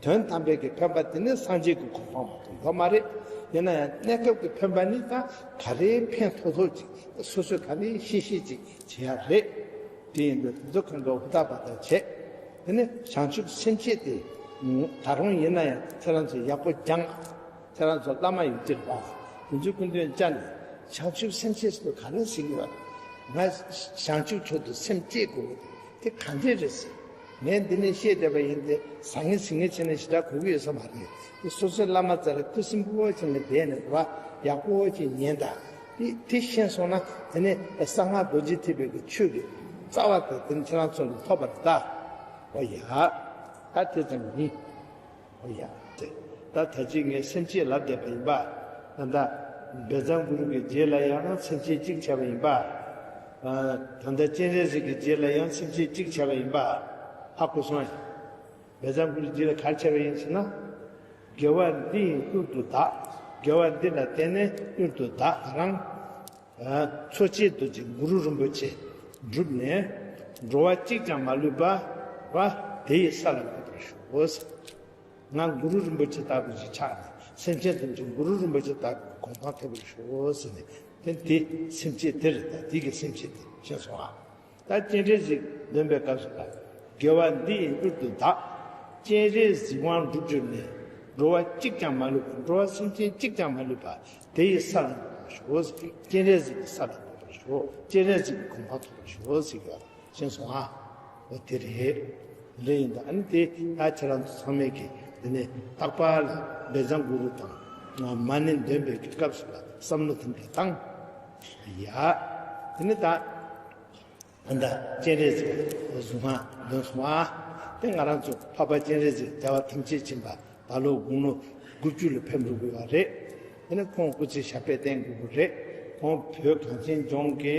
དོན་དམ་པའི་གི་ཕན་པ་དེ་ནི་སངས་རྒྱས་ཀྱི་གོ་འཕང་མ་གཏོགས་ཡོད་མ་རེད། ཡིན་ན་ཡང་གནས་སྐབས་ཀྱི་ཕན་པ་ནི་ད་ག་རེ་ཕན་ཐོགས་ཐོགས་ཅིག་སོ་སོས་ག་རེ་ཤེས་ཤེས་ཅིག་བྱེད་ཡ་རེད། དེ་ཡིན་དུས་དེ་ཚོ་གང་ག་ཧུར་ཐག་པ་དང་བྱས། དེ་ནི་བྱང་ཆུབ་སེམས་བསྐྱེད་དེ། ད་རུང་ཡིན་ན་ཡང་ཁྱེད་རང་ཚོས་ཡག་པོ་སྦྱངས། ཁྱེད་རང་ཚོ་བླ་མ་ཡོད་ཀྱི་རེད་པ། དེ་ཚོའི་སྐུ་མདུན་བཅར་ནས་བྱང་ཆུབ་སེམས་བསྐྱེད་ཟེར་དུས་ག་རེ་ཟེར་གྱི་ཡོད། ང་བྱང་ཆུབ་མཆོག་ཏུ་སེམས་བསྐྱེད་དགོས། དེ་ག་འདྲས་རེད་ཟེར། ངས་འདི་ནས་བཤད་བསྡད་པ་ཡིན་ཏེ་ཟང་ངེ་ཟིང་ངེ་བྱས་ནས་ཞེ་དྲག་གོ་གི་ཡོད་ས་མ་རེད། དེ་སོ་སོའི་བླ་མ་རྩ་ལ་ཁུ་སིམ་པོ་བྱས་ནས་བསྡད་ནས་རེད་པ། ཡག་པོ་བྱས་ཉན་དང་། དེ་དེ་ཤེས་སོང་ན་དེ་ནས་གསང་སྔགས་རྡོ་རྗེ་ཐེག་པའི་གི་ཆོས་ཀྱི་རྩ་བ་དེ་དེ་ནི་ཁྱེད་རང་ཚོ་ལ་ཐོབ་པ་རེད་ད། ཨོ་ཡ། ད་དེ་ཙམ་ཡིན། ཨོ་ཡ། དེ་ད་ད་ཅི་ངས་སེམས་བསྐྱེད་ལབ་བསྡད་པ་ཡིན་པ། ད་ལྟ་བཛྲ་གུ་རུ་གི་རྗེས་ལ་ཡང་སེམས་བསྐྱེད་གཅིག་བྱས་པ་ཡིན་པ། ད་ལྟ་སྤྱན་རས་གཟིགས་ཀྱི་རྗེས་ལ་ཡང་སེམས་བསྐྱེད་གཅིག་བྱས་པ་ཡིན་པ། ཧ་གོ་སོང་ཡ། བཛྲ་གུ་རུ་རྗེས་ལ་ག་རེ་བྱས་པ་ཡིན་ཟེར་ན། དགེ་བ་འདི་ཡིས་མྱུར་དུ་བདག་དགེ་བ་འདི་ལ་བརྟེན་ནས་མྱུར་དུ་བདག་ད་རང་། འཚོ་བྱེད་དུ་ཅིག་གུ་རུ་རིན་པོ་ཆེ་བསྒྲུབས་ནས། འགྲོ་བ་གཅིག་ཀྱང་མ་ལུས་པ། བ། དེ་ཡི་ས་ལ་འགོད་པར་ཞུ། ང་གུ་རུ་རིན་པོ་ཆེ་ལྟ་བུ་ཞིག་ཆགས་ནས་སེམས་ཅན་ཐམས་ཅད་གུ་རུ་རིན་པོ་ཆེ་ལྟ་བུའི་གོ་འཕང་ཐོབ་པར་ཞུ་ཟེར་ནས། དེ་དེ་སེམས་བསྐྱེད་དེ་རེད། ད་དེ་གི་སེམས་བསྐྱེད་དེ་ཤེས་སོང་ཨ། ད་སྤྱན་རས་གཟིགས་འདོན་པའི་སྐབས་སུ་ལ། དགེ་བ་འདི་ཡིས་མྱུར་དུ་བདག་སྤྱན་རས་གཟིགས་དབང་འགྲུབ་གྱུར་ནས། འགྲོ་བ་གཅིག་ཀྱང་མ་ལུས་པ། འགྲོ་བ་སེམས་ཅན་གཅིག་ཀྱང་མ་ལུས་པ། དེ་ཡི་ས་ལ་འགོད་པར་ཞུ། སྤྱན་རས་གཟིགས་ཀྱི་ས་ལ་འགོད་པར་ཞུ། སྤྱན་རས་གཟིགས་ཀྱི་གོ་འཕང་ཐོབ་པར་ཞུ་ཟེར་གྱི་ཡོད་རེད། ཤེས་སོང་ཨ། འོ་དེ་རེད། རེད་ཡིན་ད། ཨ་ནི་དེ་ད་ཁྱེད་རང་ཚོ་ཚང་མས་ཀྱི་དེ་ནས་རྟག་པར་ལ་བཛྲ་གུ་རུ་དང་མ་ཎི་འདོན་པའི་གི་སྐབས་སུ་ལ་བསམ་བློ་དེ་འདྲ་བཏང་། ཡ། དེ་ནས་ད། ད་ལྟ་སྤྱན་རས་གཟིགས་གཟུངས་སྔགས་འདོན་སོང་བ། དེ་ང་རང་ཚོ་འཕགས་པ་སྤྱན་རས་གཟིགས་རྒྱལ་བ་ཐམས་ཅད་མཁྱེན་པ་ད་ལོ་དགུང་ལོ་དགུ་བཅུ་ལ་ཕེབས་འགྲོ་དགོས་པ་རེད། དེ་ནས་ཁོང་སྐུ་ཚེ་ཞབས་པད་བརྟན་དགོས་པ་རེད། ཁོང་བོད་གངས་ཅན་ལྗོངས་ཀྱི་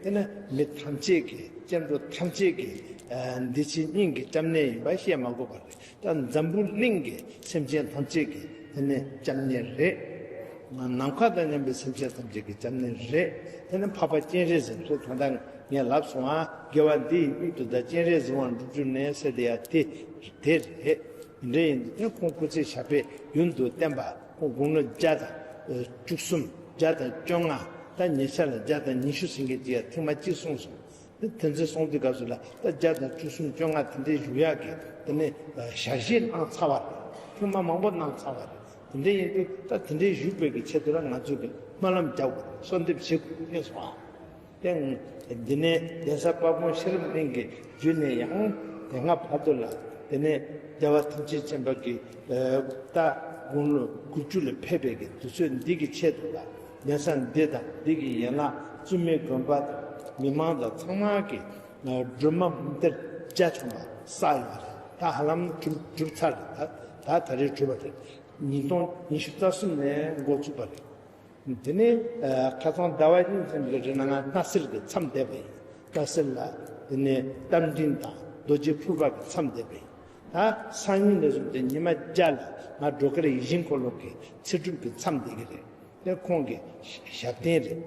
དེ་ནས་མི་ཐམས་ཅད་ཀྱི་སྐྱབས་འགྲོ་ཐམས་ཅད་ཀྱི་འདི་ཕྱི་གཉིས་ཀྱི་སྐྱབས་གནས་ཡིན་པ་བཤད་མ་དགོས་པ་རེད། ད་འཛམ་བུ་གླིང་གི་སེམས་ཅན་ཐམས་ཅད་ཀྱི་དེ་ནས་སྐྱབས་གནས་རེད། ནམ་མཁའ་དང་མཉམ་པའི་སེམས་ཅན་ཐམས་ཅད་ཀྱི་སྐྱབས་གནས་རེད། དེ་ནས་འཕགས་པ་སྤྱན་རས་གཟིགས་རེད། ད་ལྟ་ངས་ལབ་སོང་ཨ། དགེ་བ་འདི་ཡིས་མྱུར་དུ་བདག་སྤྱན་རས་གཟིགས་དབང་འགྲུབ་གྱུར་ནས་ཟེར་དེ་ཡ་དེ་དེ་རེད། དེ་འདྲ་ཡིན་དུས་ཁོང་སྐུ་ཚེ་ཞབས་པད་ཡུན་དུ་བརྟན་པ། ཁོང་དགུང་ལོ་བརྒྱ་དང་བཅུ་གསུམ། བརྒྱ་དང་བཅོ་ལྔ། ད་ཉེ་ཆར་ལ་བརྒྱ་དང་ཉི་ཤུ་ཟིན་མཁན་ཅིག་ཡ་ཐེངས་མ་གཅིག་གསུངས་སོང་། དེ་དེ་ཚོ་གསུང་དུས་སྐབས་སུ་ལ་ད་བརྒྱ་དང་བཅུ་གསུམ་བཅོ་ལྔ་དེ་འདྲའི་བཞུགས་ཡག་གི་དེ་ནས་ཞལ་བཞེས་གནང་ཚར་བ་རེད། ཐེངས་མ་མང་པོ་གནང་ཚར་བ་རེད། དེ་འདྲ་ཡིན་དུས་ད་དེ་འདྲའི་བཞུགས་པའི་གི་ཆེད་དུ་ལ་ང་ཚོས་གི་སྨོན་ལམ་རྒྱག་དགོས་རེད། གསོལ་འདེབས་བྱེད་དགོས་རེད་སོང་ཨ། དེ་འདི་ནས་གདན་ས་དཔལ་སྤུངས་ཤེས་རབ་གླིང་གི་བརྒྱུད་ནས་ཡང་དེ་སྔ་བར་དུ་ལ་དེ་ནས་རྒྱལ་བ་ཐམས་ཅད་མཁྱེན་པ་གི་ད་དགུང་ལོ་དགུ་བཅུ་ལ་ཕེབས་པའི་གི་དུས་ཚོད་འདི་གི་ཆེད་དུ་ལ། གདན་ས་འདི་དང་འདི་གི་ཡན་ལག་བཙུན་མའི་དགོན་པ་དང་མི་མང་དང་ཚང་མ་གི་སྒྲོལ་མ་མུ་གཏེར་རྒྱ་ཆེན་པོ་བསགས་ཡོད་པ་རེད། ད་ཧ་ལམ་གྲུབ་གྲུབ་ཚར་རེད། ད་ད་ད་རེས་གྲུབ་པ་རེད། ཉིས་སྟོང་ཉི་ཤུ་རྩ་གསུམ་ནས་འགོ་ཚུགས་པ་རེད། དེ་ནས་ཁ་སང་ཟླ་བ་གཉིས་ཙམ་གྱི་རིང་ལ་ང་སྣ་སེལ་གྱི་མཚམས་བསྡད་པ་ཡིན། སྣ་སེལ་ལ་དེ་ནས་རྟ་མགྲིན་དང་རྡོ་རྗེ་ཕུར་པ་གི་མཚམས་བསྡད་པ་ཡིན། ད་སང་ཉིན་ནས་བཟུང་སྟེ་ཉི་མ་བརྒྱ་ལ་ང་སྒྲོལ་དཀར་ཡིད་བཞིན་འཁོར་ལོ་གི་ཚེ་སྒྲུབ་ཀྱི་མཚམས་བསྡད་ཀྱི་རེད། དེ་ཁོང་གི་ཞབས་བརྟན་རེད།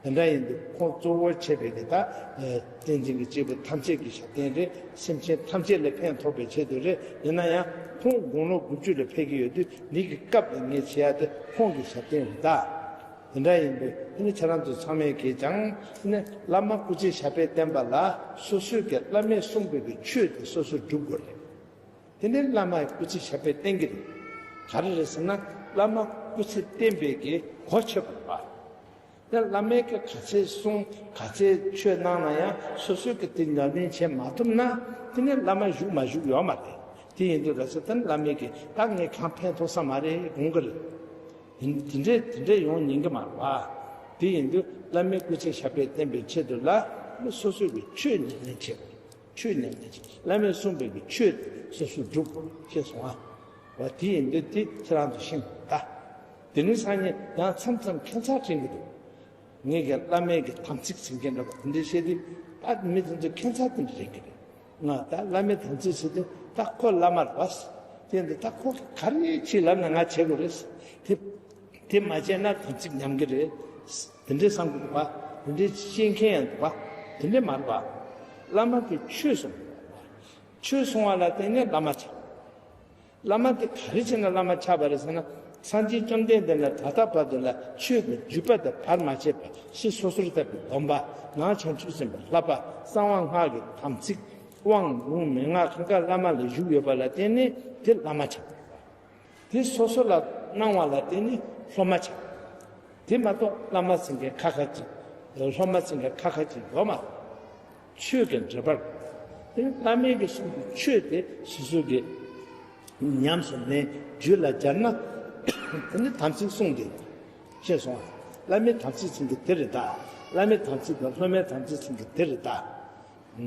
དེ་འདྲ་ཡིན་དུས་ཁོང་གཙོ་བོར་བྱས་པའི་གི་ད་བསྟན་འཛིན་གྱི་སྐྱེས་བུ་ཐམས་ཅད་ཀྱི་ཞབས་བརྟན་རེད། སེམས་ཅན་ཐམས་ཅད་ལ་ཕན་ཐོགས་པའི་ཆེད་དུ་རེད། ཡིན་ན་ཡང་ཁོང་དགུང་ལོ་དགུ་བཅུ་ལ་ཕེབས་ཀྱི་ཡོད་དུས་འདི་གི་སྐབས་ལ་ངས་བྱེད་ཡ་དེ་ཁོང་གི་ཞབས་བརྟན་རེད་ད། དེ་འདྲ་ཡིན་དུས་དེ་ནི་ཁྱེད་རང་ཚོ་ཚང་མས་གིས་ཀྱང་དེ་ནི་བླ་མ་སྐུ་ཚེ་ཞབས་པད་བརྟན་པ་ལ་སོ་སོའི་གི་བླ་མས་གསུངས་པའི་གི་ཆོས་དེ་སོ་སོས་སྒྲུབ་དགོས་རེད། དེ་ནས་བླ་མ་སྐུ་ཚེ་ཞབས་པད་བརྟན་གྱི་རེད། ག་རེ་རེད་ཟེར་ན་བླ་མ་སྐུ་ཚེ་བརྟན་པའི་གི་གོ་ཆོད་པ་རེད་པ། དེ་བླ་མས་ཀྱི་ག་ཚད་གསུངས་ག་ཚད་ཆོས་གནང་ན་ཡང་སོ་སོའི་གི་དེ་ཉམས་ལེན་བྱེད་མ་ཐུབ་ན་དེ་ནས་བླ་མ་བཞུགས་མ་བཞུགས་ཡོད་མ་རེད། དེ་ཡིན་དུས་ག་ཚོད་དེ་བླ་མས་ཀྱི་ད་ངས་གང་ཕན་ཐོགས་ས་མ་རེད་དགོངས་ཀྱི་རེད། དེ་འདྲས་དེ་འདྲས་ཡོང་ཉན་གྱི་མ་རེད་པ། དེ་ཡིན་དུས་བླ་མའི་སྐུ་ཚེ་ཞབས་པད་བརྟན་པའི་ཆེད་དུ་ལ་སོ་སོའི་གི་ཆོས་ཉམས་ལེན་བྱེད་དགོས། ཆོས་ཉམས་ལེན་བྱེད། བླ་མས་གསུངས་པའི་གི་ཆོས་དེ་སོ་སོས་སྒྲུབ་དགོས་ཞེས་གསུངས་པ། བ་དེ་ཡིན་དུས་དེ་ཁྱེད་རང་ཚོ་ཤེས་དགོས་ད། དེ་ནས་སང་ཉིན་ཡང་མཚམས་མཚམས་ཁྱད་མཚར་དྲན་གྱི་འདུག་ངས་ཀྱང་བླ་མའི་གི་དམ་ཚིག་ཟེར་མཁན་འདྲ་པོ་དེ་འདྲ་བཤད་དུས་ད་མི་དེ་ཚོ་ཁྱད་མཚར་དེ་འདྲ་དྲན་གྱི་རེད། ང་ད་བླ་མའི་དམ་ཚིག་ཟེར་དུས་ད་ཁོ་བླ་མ་རེད་པ། དེ་འདི་ད་ཁོ་ག་རེ་བྱེད་ལབ་ན་ང་བྱེད་དགོས་རེད། དེ་དེ་མ་བྱས་ན་དམ་ཚིག་ཉམས་ཀྱི་རེད། དེ་འདྲའི་བསམ་དགོས་པ། དེ་འདྲའི་ཤེས་མཁན་ཡང་འདུག་པ། དེ་འདྲའི་མ་རེད་པ། བླ་མ་དེ་ཆོས་གསུངས། ཆོས་གསུང་བ་ལ་བརྟེན་ནས་བླ་མ་ཆགས། བླ་མ་དེ་ག་རེ་བྱས་ན་བླ་མ་ཆགས་པ་རེད་ཟེར་ན། སངས་རྒྱས་བཅོམ་ལྡན་འདས་ནས་ད་ལྟ་བར་དུ་ལ་ཆོས་ཀྱི་བརྒྱུད་པ་དེ་བར་མ་ཆད་པ་ཕྱི་སོ་སོར་བཏབ་པའི་སྡོམ་པ། ནང་བྱང་ཆུབ་སེམས་དཔའི་བསླབ་པ། གསང་བ་སྔགས་ཀྱི་དམ་ཚིག། དབང་ལུང་མན་ངག་གང་ག་བླ་མ་ལ་བཞུགས་ཡོད་པ་ལ་བརྟེན་ནས་དེ་བླ་མ་ཆགས། དེ་སོ་སོ་ལ་གནང་བ་ལ་བརྟེན་ནས་སློབ་མ་ཆགས། དེ་མ་གཏོགས་བླ་མ་ཟེར་མཁན་ཁ་ཁ་ཅིག་སློབ་མ་ཟེར་མཁན་ཁ་ཁ་ཅིག་ཡོད་མ་རེད། ཆོས་ཀྱི་འབྲེལ་པར། དེ་བླ་མའི་གི་གསུང་གི་ཆོས་དེ་སོ་སོ་གི་ཉམས་སུ་ལེན་རྒྱུད་ལ་སྦྱར་ན། དེ་ནི་དམ་ཚིག་གསུངས་ཏེ། ཤེས་སོང་ང་། བླ་མའི་དམ་ཚིག་ཟེར་མཁན་དེ་རེད་ད། བླ་མའི་དམ་ཚིག་དང་སློབ་མའི་དམ་ཚིག་ཟེར་མཁན་དེ་རེད་ད།